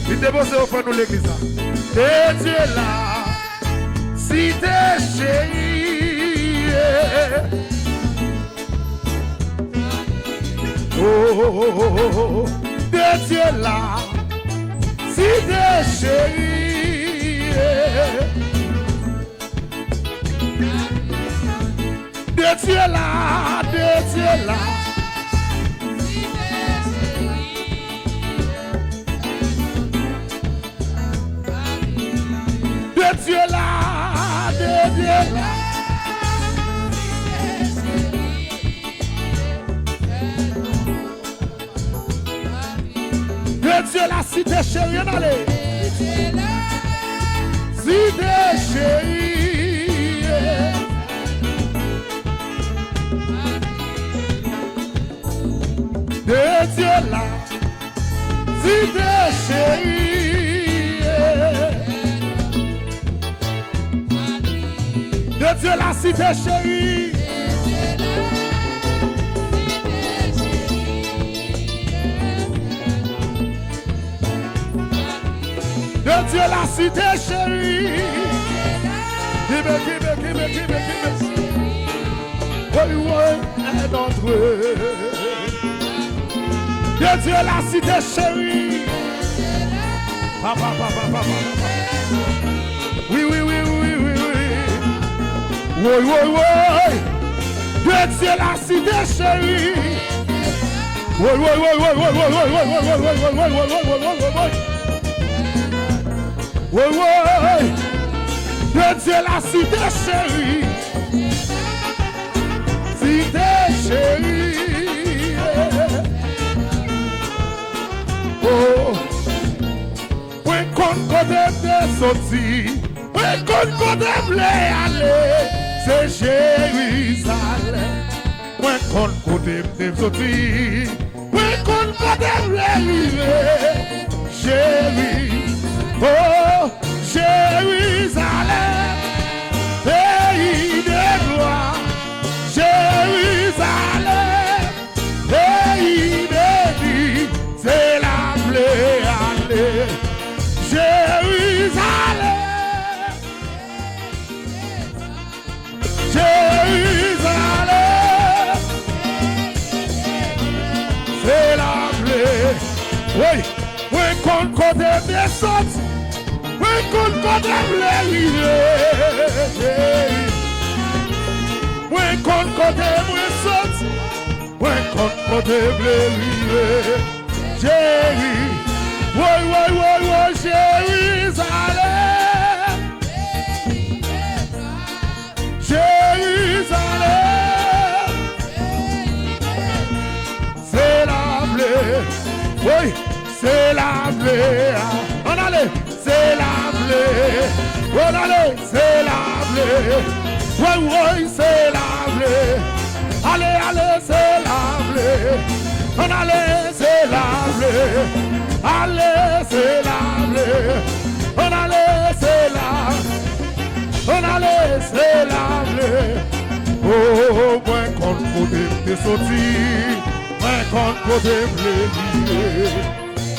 Vin depoze ofrann nou legliz la. De Dieu la cité chérie. Oh, de Dieu la cité chérie. De Dieu la, de Dieu la. De Dieu la, de Dieu la. De Dieu la cité chérie, ann ale. Cité chérie. De Dieu la cité chérie. De Dieu la cité chérie. De Dieu la cité chérie. Kimbe, kimbe, kimbe, kimbe, kimbe. Woy, woy, est notre. De Dieu la cité chérie. Papa, papa, papa, papa. Oui, oui, oui, oui, oui, oui. Woy, woy, woy. De Dieu la cité chérie. Woy, woy, woy. Woy, woy. De Dieu la cité chérie. Cité chérie. Oh. Mwen konn kote m te soti. Mwen konn kote m vle ale. Se Jerizalèm. Mwen konn kote m te soti. Mwen konn kote m vle rive. Jeri-, oh, Jerizalèm, peyi de glwa. Jerizalèm, peyi beni, se la m vle ale. Jerizalèm. Jerizalèm, se la m vle. Wi, mwen konn kote m te soti, mwen konn kote m vle rive. Mwen konn kote mwen soti, mwen konn kote m vle rive. Jeri-, woy, woy, woy, woy, Jerizalèm. Jerizalèm. Se la m vle. Woy, se la m vle. Ann ale. Se la m vle. Ann ale. Se la m vle. Woy, woy, se lavle. Ale, ale, se lavle. Ann ale, se lavle. Ale, se lavle. Ann ale, se la. Ann ale, se lavle. O, mwen konn kote m te soti. Mwen konn kote m vle rive.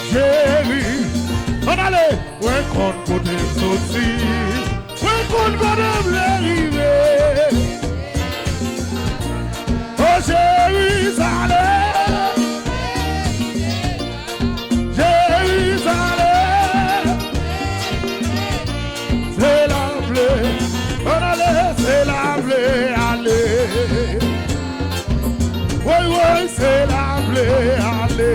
Cheri, ann ale. Mwen konn kote m soti. Mwen konn kote m vle rive. O Jerizalèm, Jerizalèm, se la m vle, ann ale, se la m vle ale. Woy, woy, se la m vle ale.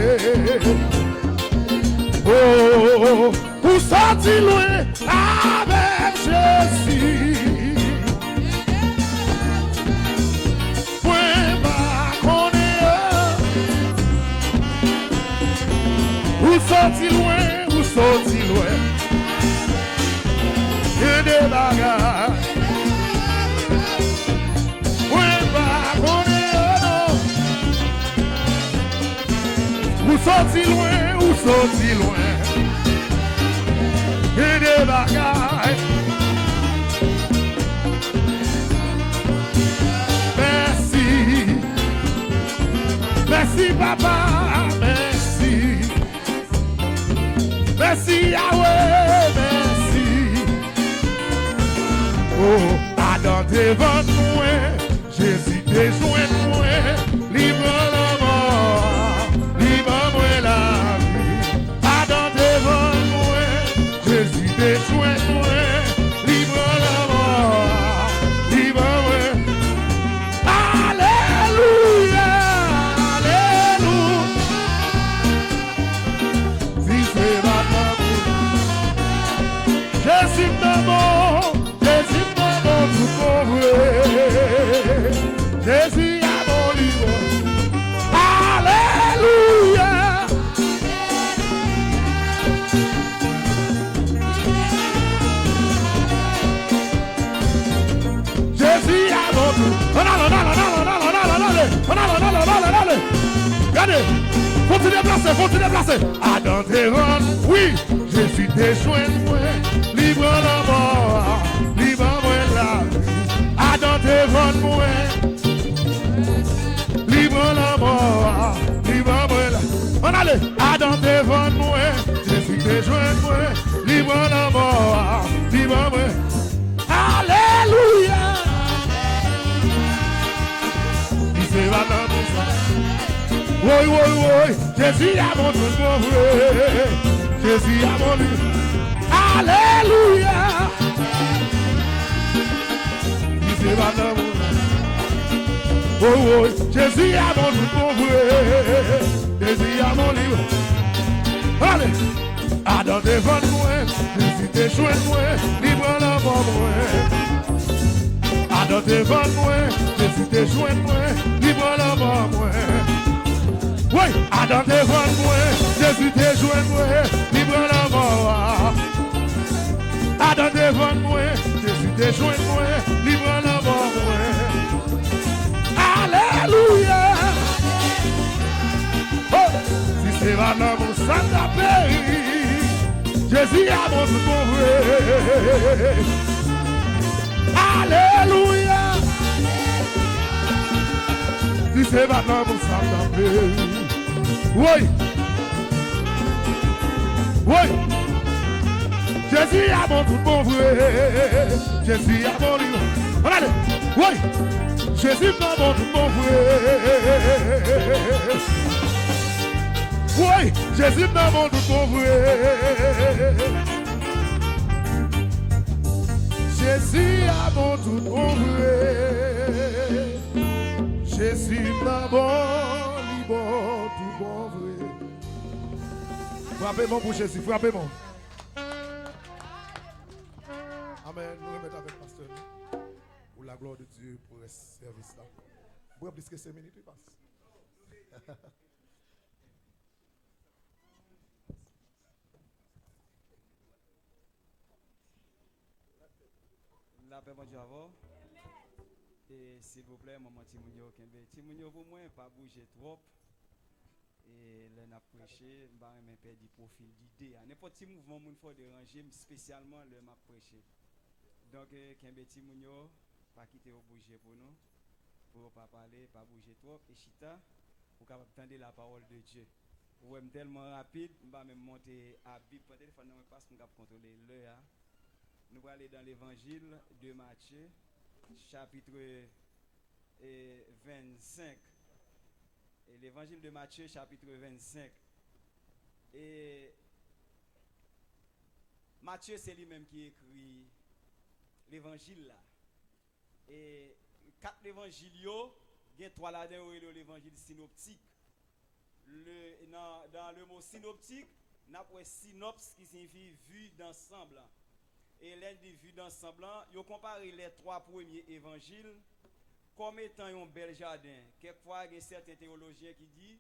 Oh, ou soti lwen avèk Jezi. Mwen pa konnen yo. Ou soti lwen, ou soti lwen. Gen de bagay. Mwen pa konnen yo non. Ou soti lwen, ou soti lwen. Gen de bagay. Mèsi. Mèsi, papa. Mèsi. Mèsi, Yahweh. Mèsi. Oh, Adan te vann mwen. Jezi te jwenn mwen, li pran lanmò a, li ban mwen lavi. Adan te vann mwen, Jezi te jwenn mwen, li pran lanmò a, li ban mwen. Alelouya, alelouya. Si se pa lanmou, Jezi m nan bon. Jezi m nan bon tout bon vre. Jezi a bon li bon. Alelouya. Jezi a bon tout. Ann ale, ann ale, ann ale, ann ale, ann ale, ann ale. Ann ale, ann ale, ann ale, ann ale. Gade. Fò w ti deplase, fò w ti deplase. Adan te vann, wi. Jezi te jwenn mwen, li pran lanmò a, li ban mwen lavi. Adan te vann mwen, li pran lanmò a, li ban mwen la. Ann ale, Adan te vann mwen, Jezi te jwenn mwen, li pran lanmò a, li ban mwen. Alelouya! Li se pa nan nou sa. Woy, woy, woy. Jezi a bon tout bon vre. Jezi a bon li. Alelouya. Li se pa nan nou. Woy, woy. Jezi a bon tout bon vre. Jezi a bon li. Ale. Adan te vann mwen, Jezi te jwenn mwen, li pran lanmò mwen. Adan te vann mwen, Jezi te jwenn mwen, li pran lanmò mwen. Woy, Adan te vann mwen, Jezi te jwenn mwen, li pran lanmò a. Adan te vann mwen, Jezi te jwenn mwen, li pran lanmò mwen. Alelouya! Oh! Si se pa lanmou, sa t ap peri. Jezi a bon tout bon vre. Alelouya! Si se pa lanmou, sa t ap peri. Woy! Woy! Jezi a bon tout bon vre. Jezi a bon li. Ann ale. Woy! Jezi m nan bon tout bon vre. Woy! Jezi m nan bon tout bon vre. Jezi a bon tout bon vre. Jezi m nan bon, li bon tout bon vre. Frape men w pou Jezi, frape men w. Amèn. Nou remèt avèk pastè nou. Pour la gloire de Dieu, pou rès sèvis la. M pran plis ke senk minit, wi, pas. Lapè Bondye avè w. E silvouplè, manman timoun yo, kenbe timoun yo pou mwen, pa bouje twòp. E lè n ap preche, m pa renmen pèdi pwofil lide a. Nenpòt ti mouvman moun fè w deranje m, espesyalman lè m ap preche. Donk, e, kenbe timoun yo, pa kite yo bouje pou nou, pou yo pa pale, pa bouje twòp, e chita, pou w kapab tande la parole de Dieu. Ou wè m tèlman rapid, m pa menm monte a Bib, pran telefòn nan mwen, pas m k ap kontwole lè a. Nou prale dans l'Évangile de Matthieu, chapitre, e, vennsenk. E, l'Évangile de Matthieu, chapitre vennsenk. E Matye se li menm ki ekri levanjil la. E kat levanjil yo, gen twa ladan yo rele yo levanjil sinoptik. Le, nan, dans le mot synoptique, n ap wè synopsis ki siyifi vue d'ensemble. E lè n di vue d'ensemble lan, yo konpare les trois premiers évangiles kòm etan yon bèl jaden. Kèk fwa, gen sèten teyolojyen ki di,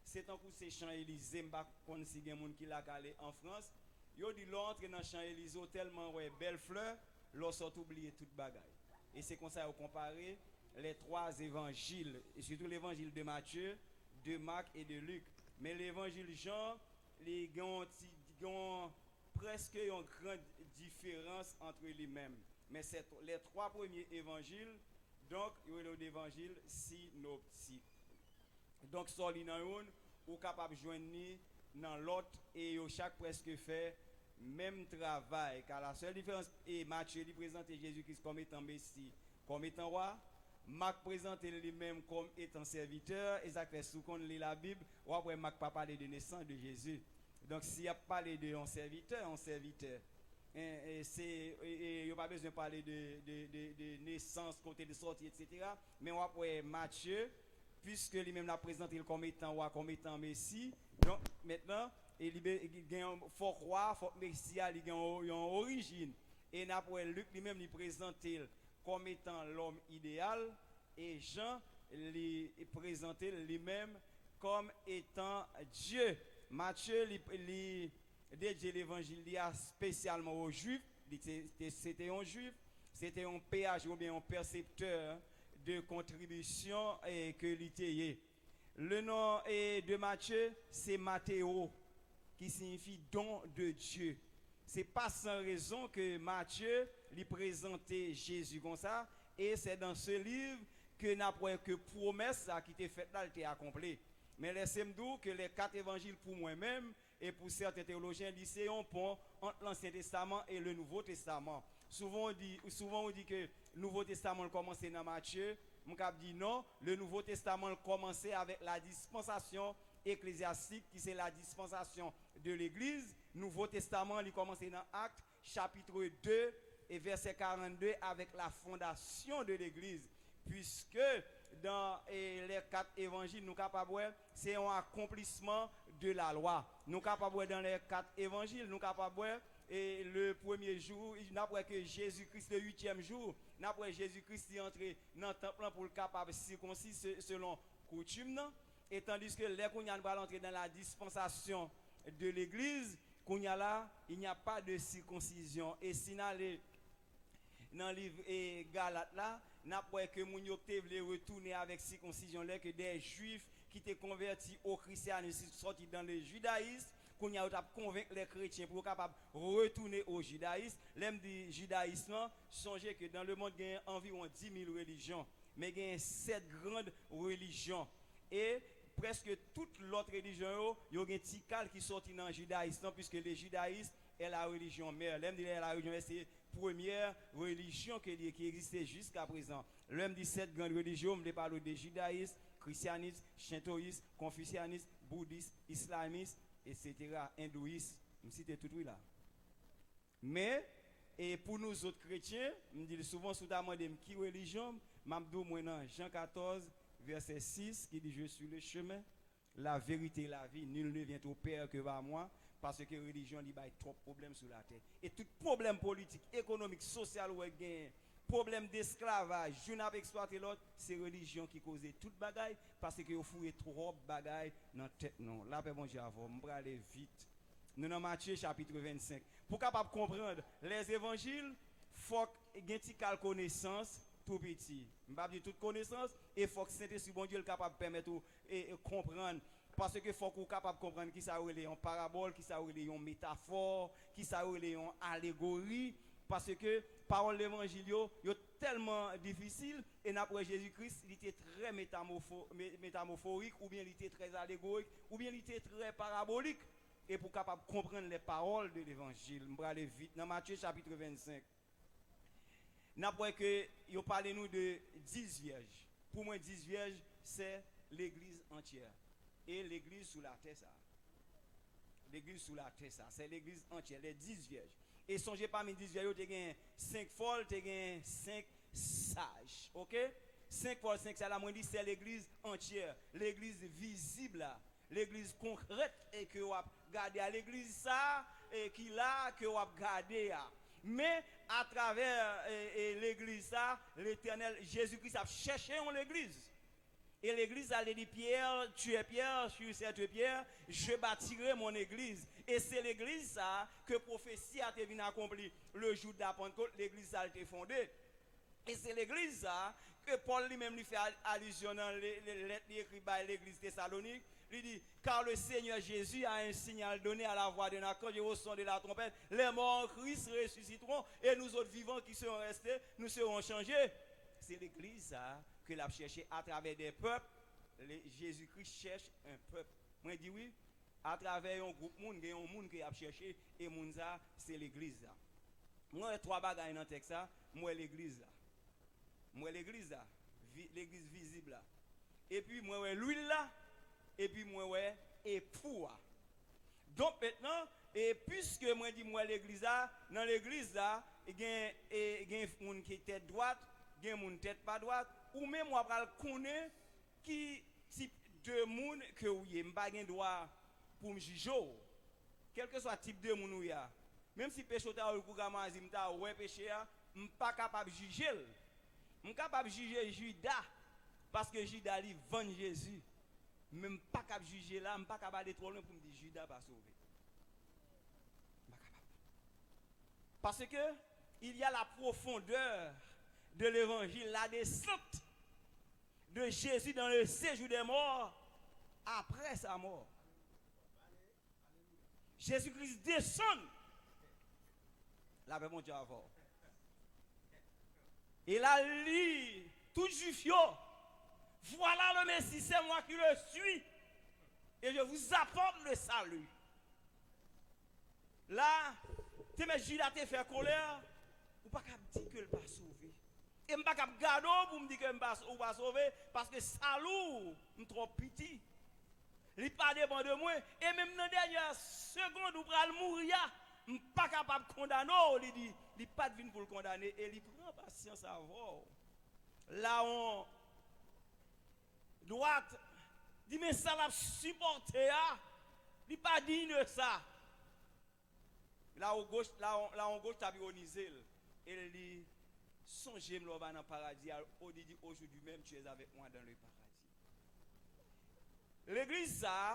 se tankou se Chan Elize, m pa konn si gen moun ki la k ale an Frans. Yo di, lè w antre nan Chan Elize, w tèlman wè bèl flè, lè w sòti, w bliye tout bagay. E se konsa yo konpare les trois évangiles, e sitou levanjil de Matye, de Mak e de Lik. Men levanjil Jan, li gen yon ti, gen yon, prèske yon gran diferans antre li menm. Men se t-, les trois premiers évangiles, donk, yo rele yo levanjil sinoptik. Donk, sa w li nan youn, ou kapab jwenn li nan lòt, e yo chak prèske fè menm travay. Ka la sèl diferans, e Matye, li prezante Jezi Kris kòm etan Mesi, kòm etan wa. Mak prezante l li menm kòm etan sèvitè, e sa k fè, si w konn li Labib, w ap wè Mak pa pale de nesans de Jezi. Donk, si y ap pale de yon sèvitè, yon sèvitè, e, e, se, e, e, yo pa bezwen pale de, de, de, de nesans, kote l sòti, etsetera. Men w ap wè Matye, piske li menm l ap prezante l kòm etan wa, kòm etan Mesi. Donk, mentnan, e li be-, gen yon, fòk wa, fòk Mesi a, li gen yon, yon orijin. E n ap wè Lik li menm, li prezante l kòm etan lòm ideyal, e Jan, li prezante l li menm kòm etan Dye. Matye, li, li dedye levanjil li a espesyalman o Jwif. Li te, te, se te yon Jwif, se te yon P H oubyen yon pèseptè de kontribisyon, e, ke li te ye. Le nom, e, de Matye, se Mateo, ki siyifi don de Dieu. Se pa san rezon ke Matye, li prezante Jezi konsa, e se dans ce livre ke n ap wè ke pwomès sa ki te fèt la, li te akonpli. Men lèse m di w ke les quatre évangiles pou mwen menm, e pou sèten teyolojyen, li se yon pon ant Lansyen Testaman e le Nouvo Testaman. Souvan w di, souvan w di ke Nouvo Testaman l kòmanse nan Matye, m kab di non, le Nouveau Testament l kòmanse avèk la dispensation ecclésiastique, ki se la dispensation de l'église. Nouvo Testaman, li kòmanse nan Akt, chapitre deux, e vèsè karannde, avèk la fondation de l'église. Puisque dans, e, les quatre évangiles, nou kapab wè, se yon akonplisman de la lwa. Nou kapab wè dans les quatre évangiles, nou kapab wè, e, le premier jour, n ap wè ke Jezi Kris, le huitième jour, n ap wè Jezi Kris, li antre nan tanp lan pou l kapab sikonsi se-, selon koutim nan. E tandiske lè kounye a nou pral antre dans la dispensation de l'église, kounye a la, il n'y a pas de circoncision. E si n ale nan liv, e, Galat la, n ap wè ke moun yo te vle retounen avèk sikonsizyon, lè ke des Juifs ki te konvèti o christianisme sòti dans le judaïsme, kounye a yo t ap konvenk lè kretyen pou yo kapab retounen o jidayis. Lè m di jidayis lan, sonje ke dans le monde gen anviwon dis mil relijyon, men gen sèt grann relijyon. E prèske tout lòt relijyon yo, yo gen ti kal ki sòti nan jidayis lan, puisque le judaïsme est la religion mère. Lè m di est la religion mère, se premyè relijyon ke li ye, ki egziste jiska prezan. Lè m di sèt grann relijyon, m vle pale w de jidayis, krisyanis, chentoyis, konfisyanis, boudis, islamis, etsetera, endouyis. M site tout wi la. Men, e pou nou zòt kretyen, m di l souvan, si w ta mande m ki relijyon m, m ap di w mwen nan Jan katòz, vèsè sis, ki di, je suis le chemin, la vérité et la vie, nul ne vient au Père que par moi, paske relijyon li bay twòp pwoblèm sou latè. E tout pwoblèm politik, ekonomik, sosyal ou wè genyen, pwoblèm desklavaj, youn ap eksplwate lòt, se relijyon ki koze tout bagay, paske yo foure twòp bagay nan tèt nou. Lapè Bondye avè w. M prale vit. Nou nan Matye chapit vennsenk. Pou w kapab konprann lèzevanjil, fòk gen ti kal konesans tou piti. M p ap di tout konesans, e fòk Sentespri Bondye l kapab pèmèt ou e, e konprann. Paske fòk ou kapab konprann kisa yo rele yon parabòl, kisa yo rele yon metafò, kisa yo rele yon alegori. Paske pawòl levanjil yo, yo tèlman difisil, e n ap wè Jezi Kris, li te trè metamòfo-, me-, metamòforik, oubyen li te trè alegorik, oubyen li te trè parabolik. E pou w kapab konprann les paroles de l'évangile, m prale vit nan Matye chapit vennsenk. N ap wè ke yo pale nou de dis vyèj. Pou mwen, dis vyèj, se legliz antyè. E legliz sou latè sa. Legliz sou latè sa. Se legliz antyè, les dis vyèj. E sonje, pami dis vyèj yo, te gen senk fòl, te gen senk saj. Oke? Senk fòl, senk saj la, mwen di, se legliz antyè. Legliz vizib la. Legliz konkrèt e ke w ap gade a. Legliz sa a, e ki la a ke w ap gade a. Men, atravè e, e legliz sa a, Letènèl Jezi Kris ap chèche yon legliz. E legliz sa a, li di, Pierre, tu es Pierre, sur cette pierre, je bâtirai mon église. E se legliz sa a ke pwofesi a te vin akonpli le jou de la Pentecôte, legliz sa a, li te fonde. E se legliz sa a ke Pòl li menm li fè al-, alizyon nan le-, le-, lèt li ekri bay legliz Tesalonik. Li di, car le Seigneur Jésus a un signal donné à la voix d'un archange et au son de la trompette, les morts en Christ ressusciteront, et nous autres vivants qui serons restés, nous serons changés. Se legliz sa a ke l ap chèche atravè de pèp. Le-, Jezi Kris chèche un pèp. Mwen di wi, atravè yon gwoup moun, gen yon moun ke y ap chèche, e moun sa a, se legliz la. Mwen wè twa bagay nan tèks la, mwen wè legliz la. Mwen wè legliz la, vi-, legliz vizib la. Epi mwen wè lwil la, epi mwen wè epou a. Donk mentnan, e piske mwen di mwen wè legliz la, nan legliz la, gen, e, gen moun ki tèt dwat, gen moun tèt pa dwat, ou menm w ap al konnen ki tip de moun ke w ye. M pa gen dwa pou m jije w. Kèlkeswa tip de moun ou ye a. Menm si peche w ta wè l kou gramazi, m ta wè peche a, m pa kapab jije l. M kapab jije Jida, paske Jida li vann Jezi. Men m pa kab jije la, m pa kab ale twò lwen pou m di Jida pa sove. M pa kapab. Parce que il y a la profondeur de l'évangile, la descente de Jésus dans le séjour des morts après sa mort. Jezi Kris desann. Lapè Bondye avè w. E la li, tout Jwif yo, voilà le Messie, c'est moi qui le suis, et je vous apporte le salut. La, te mèt Jida te fè kolè, ou pa kab di ke l pa sove. E m pa kab gade w pou m di ke m pa, ou pa sove, paske sali w, m twò piti. Li pa depann de mwen. E menm nan dènyè segond ou pral mouri a, m pa kapab kondane w, li di. Li pa t vin pou l kondane, e li pran pasyans avè w. Lawon dwat di, men sa l ap sipòte a, li pa diy de sa. Lawon goch, lawon, lawon goch t ap ironize l. E l di, sonje m lè w va nan paradi a, ou di, di, aujourd'hui même tu es avec moi dans le paradis. Legliz sa a,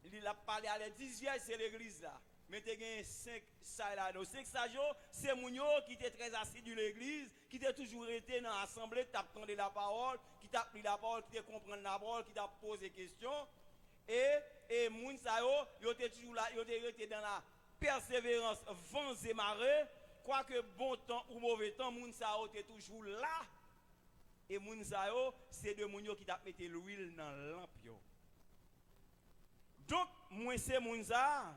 li l ap pale a lè dis vyèj, se legliz la. Men te gen senk saj ladan yo. Senk saj yo, se moun yo ki te trè asidi legliz, ki te toujou rete nan asanble, ki t ap tande lapawòl, ki t ap li lapawòl, ki te konprann lapawòl, ki t ap poze kesyon. E, e moun sa yo, yo te toujou la, yo te rete dans la persévérance, vents et marées, kwake bon tan ou move tan, moun sa yo te toujou la. E moun sa yo, se de moun yo ki t ap mete lwil nan lanp yo. Donk, mwen se moun sa a,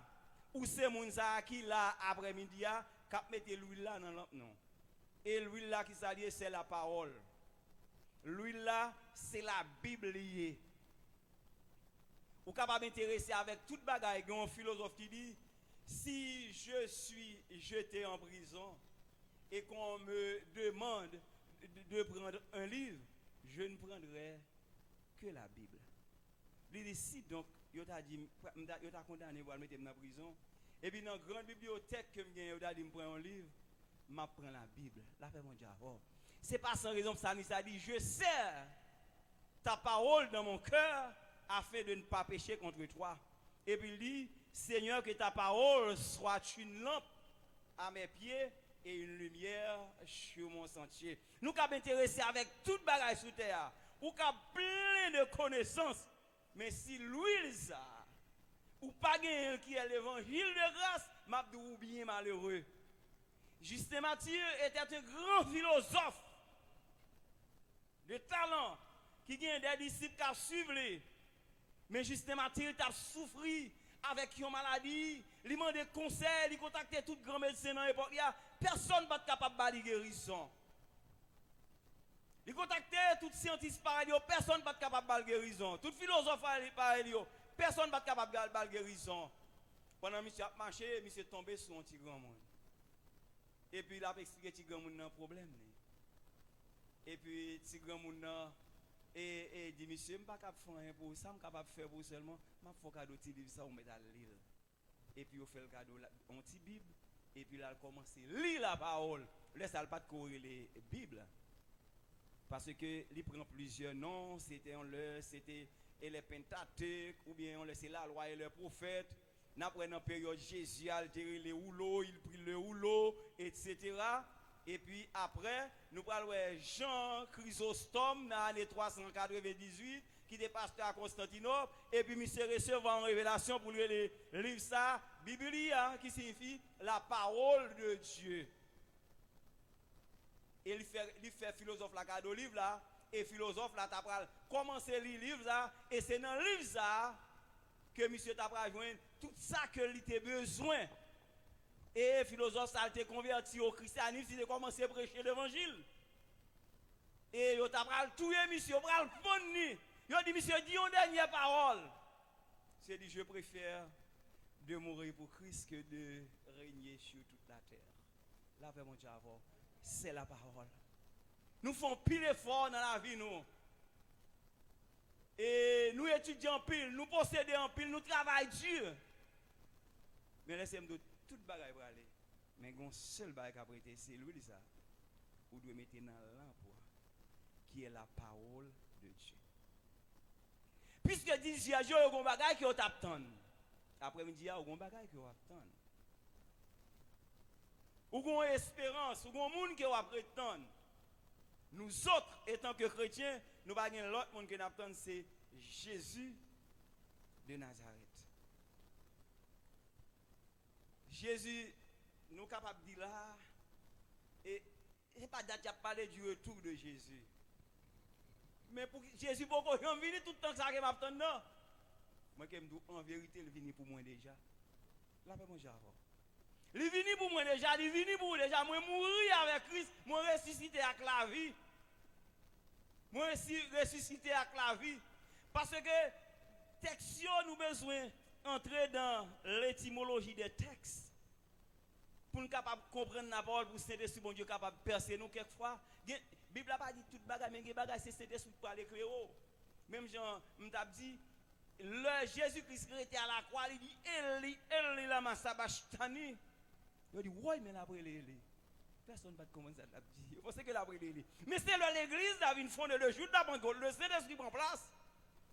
ou se moun sa a ki la aprèmidi a, k ap mete lwil la nan lanp nou. E lwil la, ki sa l ye? Se lapawòl. Lwil la, se Labib li ye. Ou kapab enterese avèk tout bagay. Gen yon filozòf ki di, si je suis jeté en prison et qu'on me demande de, de prendre un livre, je ne prendrai que la Bible. Li di, si donk, yo ta di m, m ta, yo ta kondane m pou al mete m nan prizon, epi nan gran bibliyotèk ke m genyen, yo ta di m pran yon liv, m ap pran Labib. Lapè Bondye avè w. Se pa san rezon psalmis la di, je serre ta parole dans mon cœur afin de ne pas pécher contre toi. Epi l di, Seigneur, que ta parole soit une lampe à mes pieds Et une lumière sur mon sentier. Nou kab enterese avèk tout bagay sou tè a. Ou kab plen de konesans. Men si lwil sa, ou pa genyen l ki è levanjil de gras, m ap di w ou byen malere. Justin Martyr était un grand philosophe de talent ki gen de disip k ap swiv li. Men Justin Martyr t ap soufri avèk yon maladi. Li mande konsèy, li kontakte tout gran medsen nan epòk li a. Pèsonn pa t kapab ba li gerizon. Li kontakte tout syantis parèy li yo, pèsonn pa t kapab ba l gerizon. Tout filozòf parèy li yo, pèsonn pa t kapab ba l gerizon. Pandan misye ap mache, misye tonbe sou yon ti granmoun. Epi l ap eksplike ti granmoun nan pwoblèm li. Epi ti granmoun nan e, e di misye, "M pa kab fè anyen pou ou, sa m kapab fè pou ou sèlman, m ap fè w kado ti liv sa ou mèt al li l." Epi yo fè l kado la- yon ti bib, epi l al kòmanse li lapawòl. Lè sa a l pa t ko rele bib la. Paske li pran plizyè non, se te yon lè, se te e lè Pentatèk, oubyen yon lè se Lalwa e lè Pwofèt. N ap wè nan peryòd Jezi a, l te rele woulo, il prit le rouleau, etsetera. Epi apre, nou pral wè Jan Krizostòm nan ane twa san katrevendizuit, ki te pastè a Konstantinòp, epi misye resevwa yon revelasyon pou l rele liv sa Biblia, ki siyifi la parole de Dieu. E li fè, li fè filozòf la kado liv la, e filozòf la ta pral kòmanse li liv la, e se nan liv sa ke misye ta pral jwenn tout sa ke li te bezwen. E filozòf sa a te konvèti o krisyanis, li te kòmanse preche levanjil. E yo ta pral touye misye, yo pral pann li. Yo di misye, "Di yon dènyè pawòl." Se di, "Je préfère de mourir pour Christ que de régner sur toute la terre." Lapè Bondye avè w. Se lapawòl. Nou fè anpil efò nan lavi nou. E nou etidye anpil, nou posede anpil, nou travay di. Men lèse m di w, tout bagay prale. Men gen yon sèl bagay k ap rete, se lwil sa ou dwe mete nan lanp ou a, qui est la parole de Dieu. Piske dis vyèj yo, yo gen yon bagay ke yo t ap tann. Aprèmidi a, ou gen yon bagay ke w ap tann. Ou gen yon esperans, ou gen yon moun ke w ap ret tann. Nou zòt, etan ke kretyen, nou pa gen lòt moun ke n ap tann, se Jezi de Nazarèt. Jezi, nou kapab di la, e se pa dat y ap pale du retour de Jésus. Men pou Jezi poko janm vini tout tan sa ke m ap tann nan. Mwen ke m di w, an verite, l vini pou mwen deja. Lapè Bondye avè w. Li vini pou mwen deja, li vini pou ou deja. Mwen mouri avèk Kris, mwen resisite ak lavi. Mwen resi- resisite ak lavi. Paske tèks yo, nou bezwen antre dan letimoloji de tèks pou n kapab konprann lapawòl, pou Sentespri Bondye kapab pèse nou kèk fwa. Gen, Bib la pa di tout bagay, men gen bagay se Sentespri k pral eklere w. Menm jan m t ap di, lè Jezi Kris rete a lakwa, li di, "Eli, Eli, lama sabachthani?" Yo di, "Woy, men l ap rele Eli." Pèsonn pa t konprann sa l ap di. Yo panse ke l ap rele Eli. Men se lè legliz la vin fonde, le jou de la Pentecôte, le Sentespri pran plas.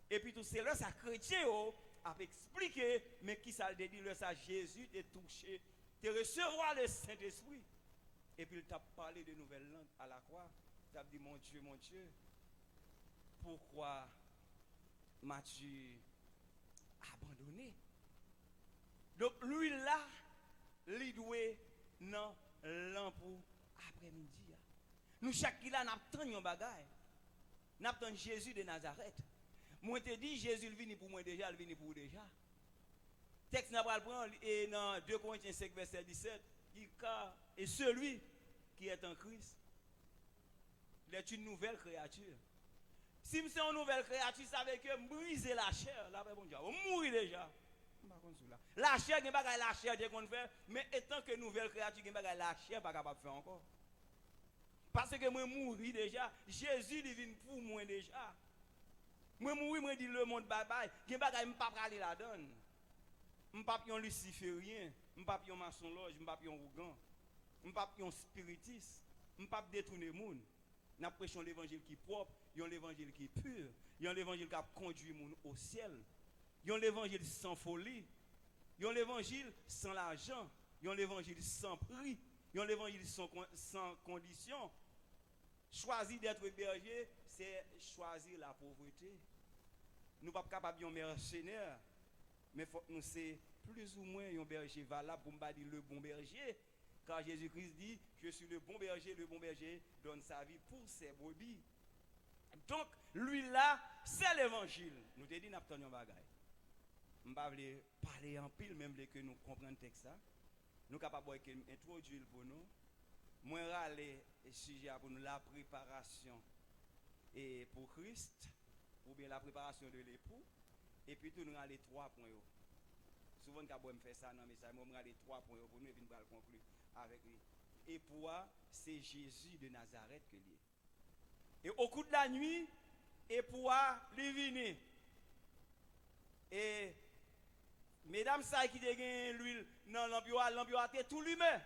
Epi tou, se lè sa kretyen yo ap eksplike, men kisa l te di, lè sa Jezi te touche, te resevwa le Sentespri. Epi l t ap pale de nouvèl lang a lakwa. L t ap di, "Mon Dieu, mon Dieu, pourquoi m'as-tu abandonné?" Donk, lwil la, li dwe nan lanp ou aprèmidi a. Nou chak ki la, n ap tann yon bagay. N ap tann Jezi de Nazarèt. Mwen te di, Jezi, l vini pou mwen deja, l vini pou ou deja. Tèks n ap pral pran, e nan de Korentyen senk, vèsè disèt, ki ka, et celui qui est en Christ, il est une nouvelle créature. Si m se yon nouvèl kreyati, sa vle ke m brize lachè, lapè Bondye avè w. M mouri deja. M pa konn sou la. Lachè, gen bagay lachè te konn fè, men etan ke nouvèl kreyati, gen bagay lachè pa kapab fè ankò. Paske mwen mouri deja, Jezi li vin pou mwen deja. Mwen mouri, mwen di lemonn babay, gen bagay m pa prale ladan l. M p ap yon lisiferyen, m p ap yon masonlòj, m p ap yon ougan, m p ap yon espiritis, m p ap detounen moun. N ap preche yon levanjil ki pwòp, yon levanjil ki pi, yon levanjil k ap kondui moun o syèl, yon levanjil san foli, yon levanjil san lajan, yon levanjil san pri, yon levanjil san kon- san kondisyon. Choisir d'être berger, c'est choisir la pauvreté. Nou p ap kapab yon mèsenè, men fòk nou se plizoumwen yon bèje valab, pou m pa di le bon berger, car Jésus-Christ dit, je suis le bon berger, le bon berger donne sa vie pour ses brebis. Donk, lwil la, se levanjil. Nou te di n ap tann yon bagay. M pa vle pale anpil, men m vle ke nou konprann tèks la. Nou kapab wè ke m entwodui l pou nou. Mwen rale sijè a pou nou, la préparation et pour Christ, oubyen la préparation de l'époux. Epi tou, nou rale twa pwen yo. Souvan, n ka wè m fè sa nan mesaj mwen, m rale twa pwen yo pou nou, epi n pral konkli avèk li. Epou a, se Jezi de Nazarèt ke l ye. Et au cours de la nuit, epou a, li vini. E medam sa ki te gen lwil nan lanp yo a, lanp yo a te tou limen.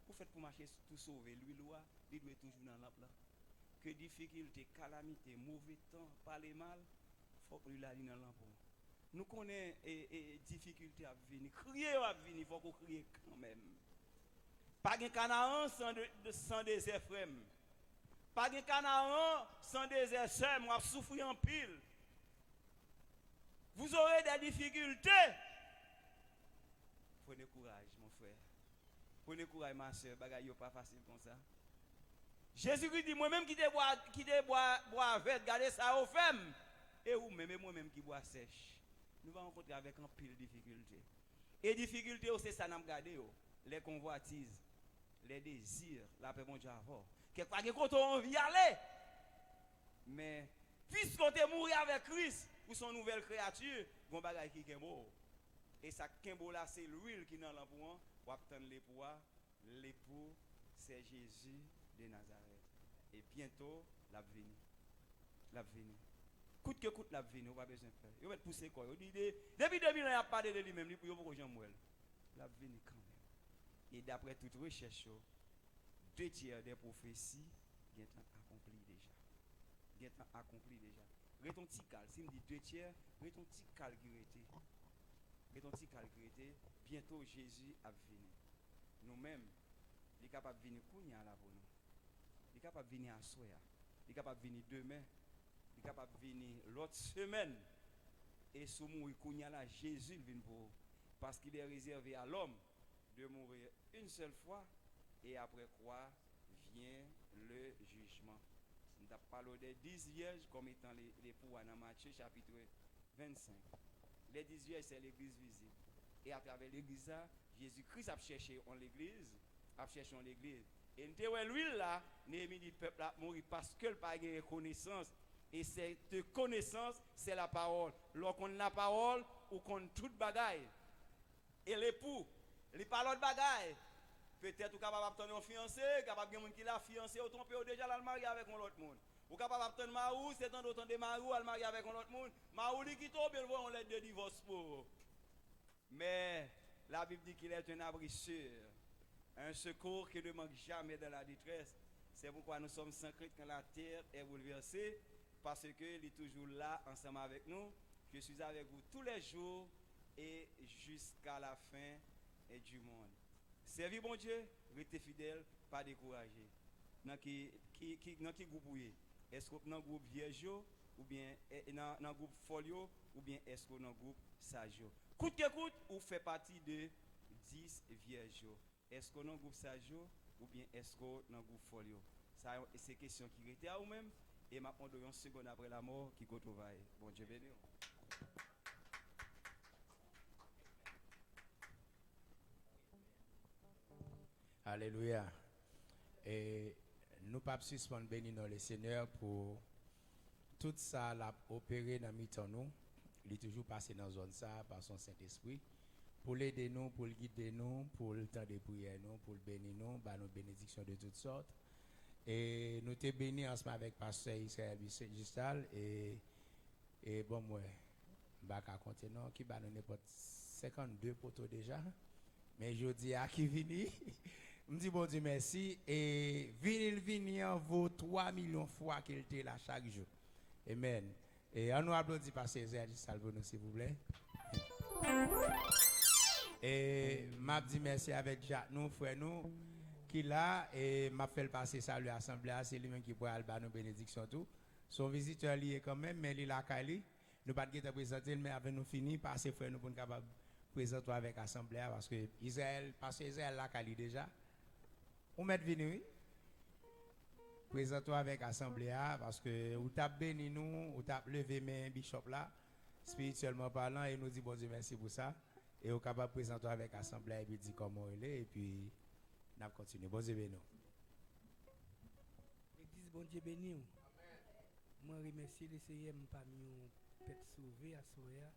Ou fèt pou mache tou sove, lwil ou a, li dwe toujou nan lanp lan. Ke difikilte, kalamite, move tan, pale mal, fòk lwil la li nan lanp ou. Nou konnen e, e, difikilte ap vini, kriye yo ap vini, fòk ou kriye kanmenm. Pa gen Kanaran san, de, de, san dezè, frè m. Pa gen Kanaran san dezè, sè m, w ap soufri anpil. Vous aurez des difficultés. Prenez courage, mon frère. Prenez courage, ma sœur. Bagay yo pa fasil konsa. Jezikri di, mwen menm ki te bwa, ki te bwa, bwa vèt, gade sa yo fè m. E ou menm, e mwen menm ki bwa sèch. Nou va rankontre avèk anpil difikilte. E difikilte yo, se sa n ap gade yo. Les convoitises, les désirs, lapè Bondye avè w. Kèk pa gen kote w anvi ale. Men, piske w te mouri avèk Kris, ou se yon nouvèl kreyati, gon bagay ki kenbe w. E sa k kenbe w la, se lwil ki nan lanp ou an, w ap tann lepou a, lepou, se Jezi de Nazarèt. E byento, l ap vini. L ap vini. Kout ke kout, l ap vini, ou pa bezwen pè. Yo mèt pouse kò yo. Di de, depi de mil an, y ap pale de li menm, li, yo poko janm wè l. L ap vini kanmenm. E daprè tout rechèch yo, de tyè de pwofesi gentan akonpli deja. Gentan akonpli deja. Ret on ti kal. Si m di de tyè, ret on ti kal ki rete. Ret on ti kal ki rete. Byento, Jezi ap vini. Nou menm, li kapab vini kounye a la pou nou. Li kapab vini aswè a. Li kapab vini demen. Li kapab vini lòt semèn. E si w mouri kounye a la, Jezi l vin pou ou. Parce qu'il est réservé à l'homme de mourir une seule fois, et après quoi vient le jugement. M t ap pale w de dis vyèj kòm etan le, lepou a nan Matye chapit vennsenk. Les dix vierges, c'est l'église visible. E atravè legliz la, Jezi Kris ap chèche yon legliz, ap chèche yon legliz. E n te wè lwil la, Neyemi di pèp la ap mouri paske l pa gen konesans. E cette connaissance, c'est la parole. Lè w konn lapawòl, ou konn tout bagay. E lepou, li pa lòt bagay. Petèt ou kapab ap tann yon fiyanse, kapab gen moun ki la, fiyanse yo twonpe yo deja, l al marye avèk yon lòt moun. Ou kapab ap tann mari w, se tande w tande mari w al marye avèk yon lòt moun. Mari w li kite w, oubyen l voye yon lèt de divòs pou ou. Mais la Bible dit qu'il est un abri sûr, un secours qui ne manque jamais dans la détresse. C'est pourquoi nous sommes sans crainte quand la terre est bouleversée, parce que il est toujours là ensemble avec nous. Je suis avec vous tous les jours et jusqu'à la fin du monde. Sèvi Bondye, rete fidèl, pa dekouraje. Nan ki, ki, ki, nan ki gwoup ou ye? Èske w nan gwoup vyèj yo, oubyen, e, nan, nan gwoup fòl yo, oubyen èske w nan gwoup saj yo? Kout ke kout, ou fè pati de dis vyèj yo. Èske w nan gwoup saj yo, oubyen èske w nan gwoup fòl yo? Sa yo, se kesyon ki rete a ou menm, e m ap mande w yon segonn apre lamò, ki kote w va ye. Bondye beni w. Alelouya. E nou p ap sispann beni non Lesenyè pou tout sa l ap opere nan mitan nou. Li toujou pase nan zòn sa a pa son Sentespri pou l ede nou, pou l gide nou, pou l tande priyè nou, pou l beni nou, ba nou benediksyon de tout sòt. E nou te beni ansanm avèk pastè Israël Gistal e E bon, mwen, m pa ka konte non, ki ba nou nenpòt senkannde poto deja. Men jodi a ki vini, m di Bondye mèsi. E vini l vini an vo twa milyon fwa ke l te la chak jou. Amen. E ann nou aplodi pastè Ezra Gistal pou nou, silvouplè. E m ap di mèsi avèk dyak nou, frè nou, ki la, e m ap fè l pase salye asanble a, se li menm ki pral ba nou benediksyon tou. Se yon vizitè li ye kanmenm, men li lakay li. Nou pa t gentan prezante l, men avè nou fini, pase frè nou pou n kapab prezante w avèk asanble a, paske Izrayèl, pastè Izrayèl lakay li deja. Ou mèt vini, wi. Prezante w avèk asanble a, paske ou t ap beni nou, ou t ap leve men bishop la, espirityèlman palan, e nou di Bondye mèsi pou sa. E ou kapab prezante w avèk asanble a, epi di kòman w rele, epi n ap kontinye. Bondye beni w. Legliz, Bondye beni w. Mwen remèsye Lesenyè, m pami yon pèp sove aswè a.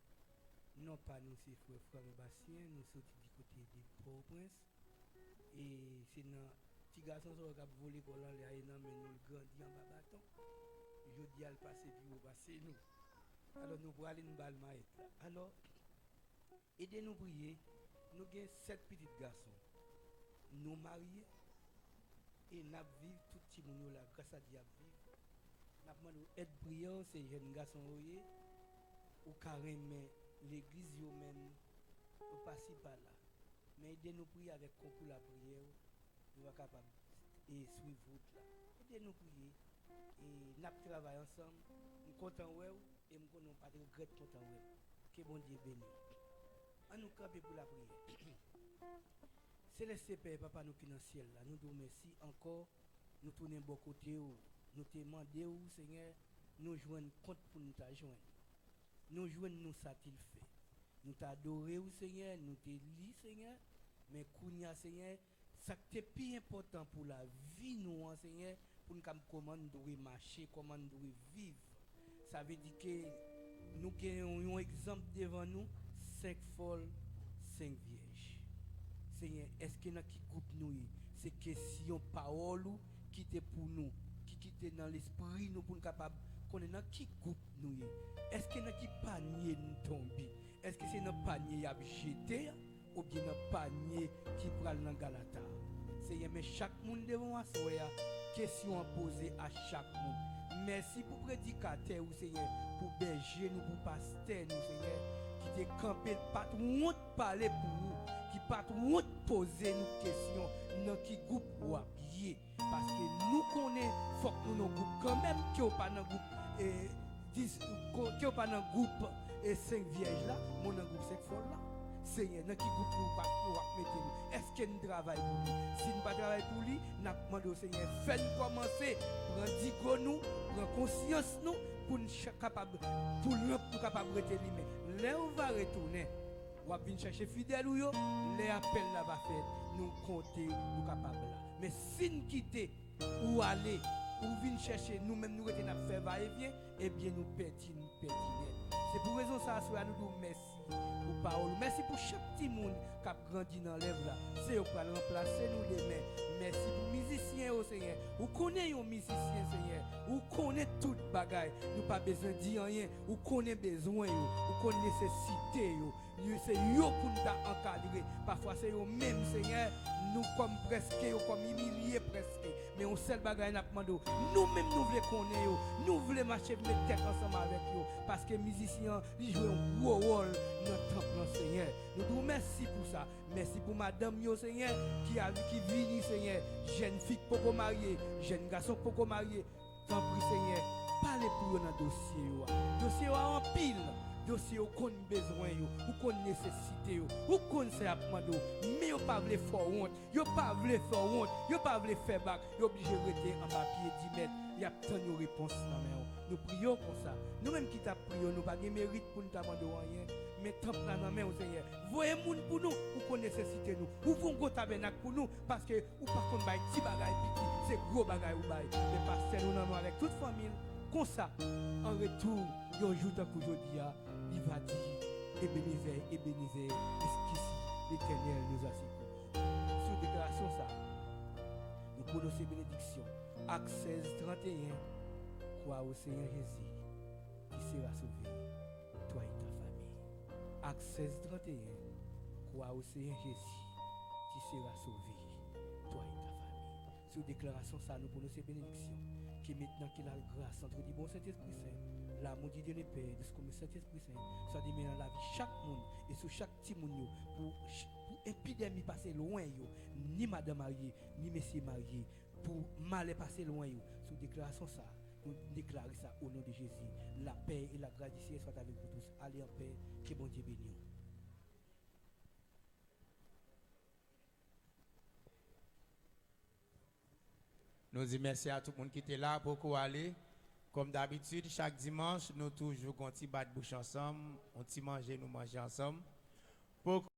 Non pa nou se frè Frank Bastien, nou soti di kote de Pòtoprens. E se nan ti gason sa yo k ap vo lekòl anlè a, e nan men nou l grandi anba baton. Jodi a, l pase pi wo pase nou. Alò, nou prale n ba l mayèt la. Alò, ede nou priye. Nou gen sèt pitit gason. Nou marye e n ap viv, tout timoun yo la, gras a Dye, ap viv. N ap mande w èd priyè w, se jèn gason yo ye. Ou ka renmen legliz yo menm, yo pasi pa la. Men ede nou priye avèk konkou lapriyè w, nou va kapab e swiv wout la. Ede nou priye. E n ap travay ansanm. M kontan wè w e m konnen w pa t regrèt kontan wè m. Ke Bondye beni w. An nou kanpe pou lapriyè. Seleste Pè, Papa nou ki nan syèl la, nou di w mèsi ankò. Nou tounen bò kote w. Nou te mande w, Senyè, nou jwenn kont pou nou ta jwenn. Nou jwenn nou satisfè. Nou t adore w, Senyè, nou te li, Senyè, men kounye a, Senyè, sa k te pi enpòtan pou lavi nou an, Senyè, pou n kab kòman n dwe mache, kòman n dwe viv. Sa vle di ke nou gen yon, yon egzanp devan nou, senk fòl, senk vyèj. Senyè, èske nan ki gwoup nou ye? Se kesyon pawòl ou kite pou nou, ki kite nan lespri nou pou n kapab konnen nan ki gwoup nou ye. Èske nan ki panye n tonbe? Èske se nan panye y ap jete a, oubyen nan panye ki pral nan galata a? Senyè, men chak moun devan w aswè a, kesyon an poze a chak moun. Mèsi pou predikatè ou, Senyè, pou bèje nou, pou pastè nou, Senyè, ki te kanpe, pa t wont pale pou ou, ki pa t wont poze nou kesyon nan ki gwoup w ap ye. Paske nou konnen fòk nou nan gwoup kanmenm, ke w pa nan gwoup, e, dis, ko-, ke w pa nan gwoup, e, senk vyèj la, men w nan gwoup senk fòl la. Senyè, nan ki gwoup nou pa, nou ap mete nou? Èske n travay pou li? Si n pa travay pou li, n ap mande w, Senyè, fè n kòmanse pran digo nou, pran konsyans nou, pou n cha-, kapab, pou lanp nou kapab rete limen. Lè w va retounen, w ap vin chèche fidèl ou yo, lè apèl la va fèt, nou konte nou kapab la. Men si n kite ou ale, ou vin chèche, nou menm nou rete n ap fè vayevyen, ebyen nou pèdi, nou pèdi nèt. Se pou rezon sa a, aswè a, nou di w mèsi pou pawòl ou. Mèsi pou chak timoun k ap grandi nan lèv la. Se yo k pral ranplase nou demen. Mèsi pou mizisyen yo, Senyè. Ou konnen yon mizisyen, Senyè. Ou konnen tout bagay. Nou pa bezwen di anyen. Ou konnen bezwen yo. Ou konn nesesite yo. Yo, se yo pou n ta ankadre. Pafwa se yo menm, Senyè, nou kòm prèske, yo kòm imilye prèske. Men yon sèl bagay n ap mande w, nou menm nou vle konnen yo, nou vle mache met tèt ansanm avèk yo, paske mizisyen an, li jwe yon gwo wòl nan tanp lan, Senyè. Nou di w mèsi pou sa. Mèsi pou madanm yo, Senyè, ki a, ki vini, Senyè. Jèn fi k poko marye, jèn gason k poko marye. Tanpri, Senyè, pale pou yo nan dosye yo a. Dosye yo a anpil. Dosye yo konn bezwen yo. Ou konn nesesite yo. Ou konn sa y ap mande w. Men yo pa vle fè w wont. Yo pa vle fè w wont. Yo pa vle fè bak. Yo blije rete anba pye di mèt. Y ap tann yon repons nan men w. Nou priye w konsa. Nou menm ki t ap priye w, nou pa gen merit pou n ta mande w anyen. Men tanp la nan men w, Senyè. Voye moun pou nou. Ou konn nesesite nou. Ouvri yon gwo tabènak pou nou. Paske ou pa konn bay ti bagay piti, se gwo bagay ou bay. Men pastè nou nan men w avèk tout fanmi l. Konsa, an retou, yon jou tankou jodi a, li va di, Ebenezè, Ebenezè, eskisi, Letènèl, nou a sekou. Sou deklarasyon sa a, nou pwononse benediksyon. Ak sèz tranteyen, Crois au Seigneur Jésus, tu seras sauvé, toi et ta famille. Ak sèz tranteyen, Crois au Seigneur Jésus, tu seras sauvé, toi et ta famille. Sou deklarasyon sa a, nou pwononse benediksyon. Ke mentnan ke lagras antre li bon Sentespri Sen, L'amour du Dieu le Père, de ce que le Saint-Esprit Saint, soit demeuré dans la vie chaque monde et sur chaque timoun yo, pour, pour épidémie passer loin yo, ni madan marye, ni mesye marye, pour malè passer loin yo. Sou déclaration ça, nous déclarons ça au nom de Jésus. La paix et la grâce du Seigneur soient avec vous tous. Allez en paix, que Bondye béni. Nou di mèsi a tout moun ki te la, poko ale. Kòm dabitid, chak dimanch, nou toujou gon ti bat bouch ansanm, yon ti manje nou manje ansanm. Poko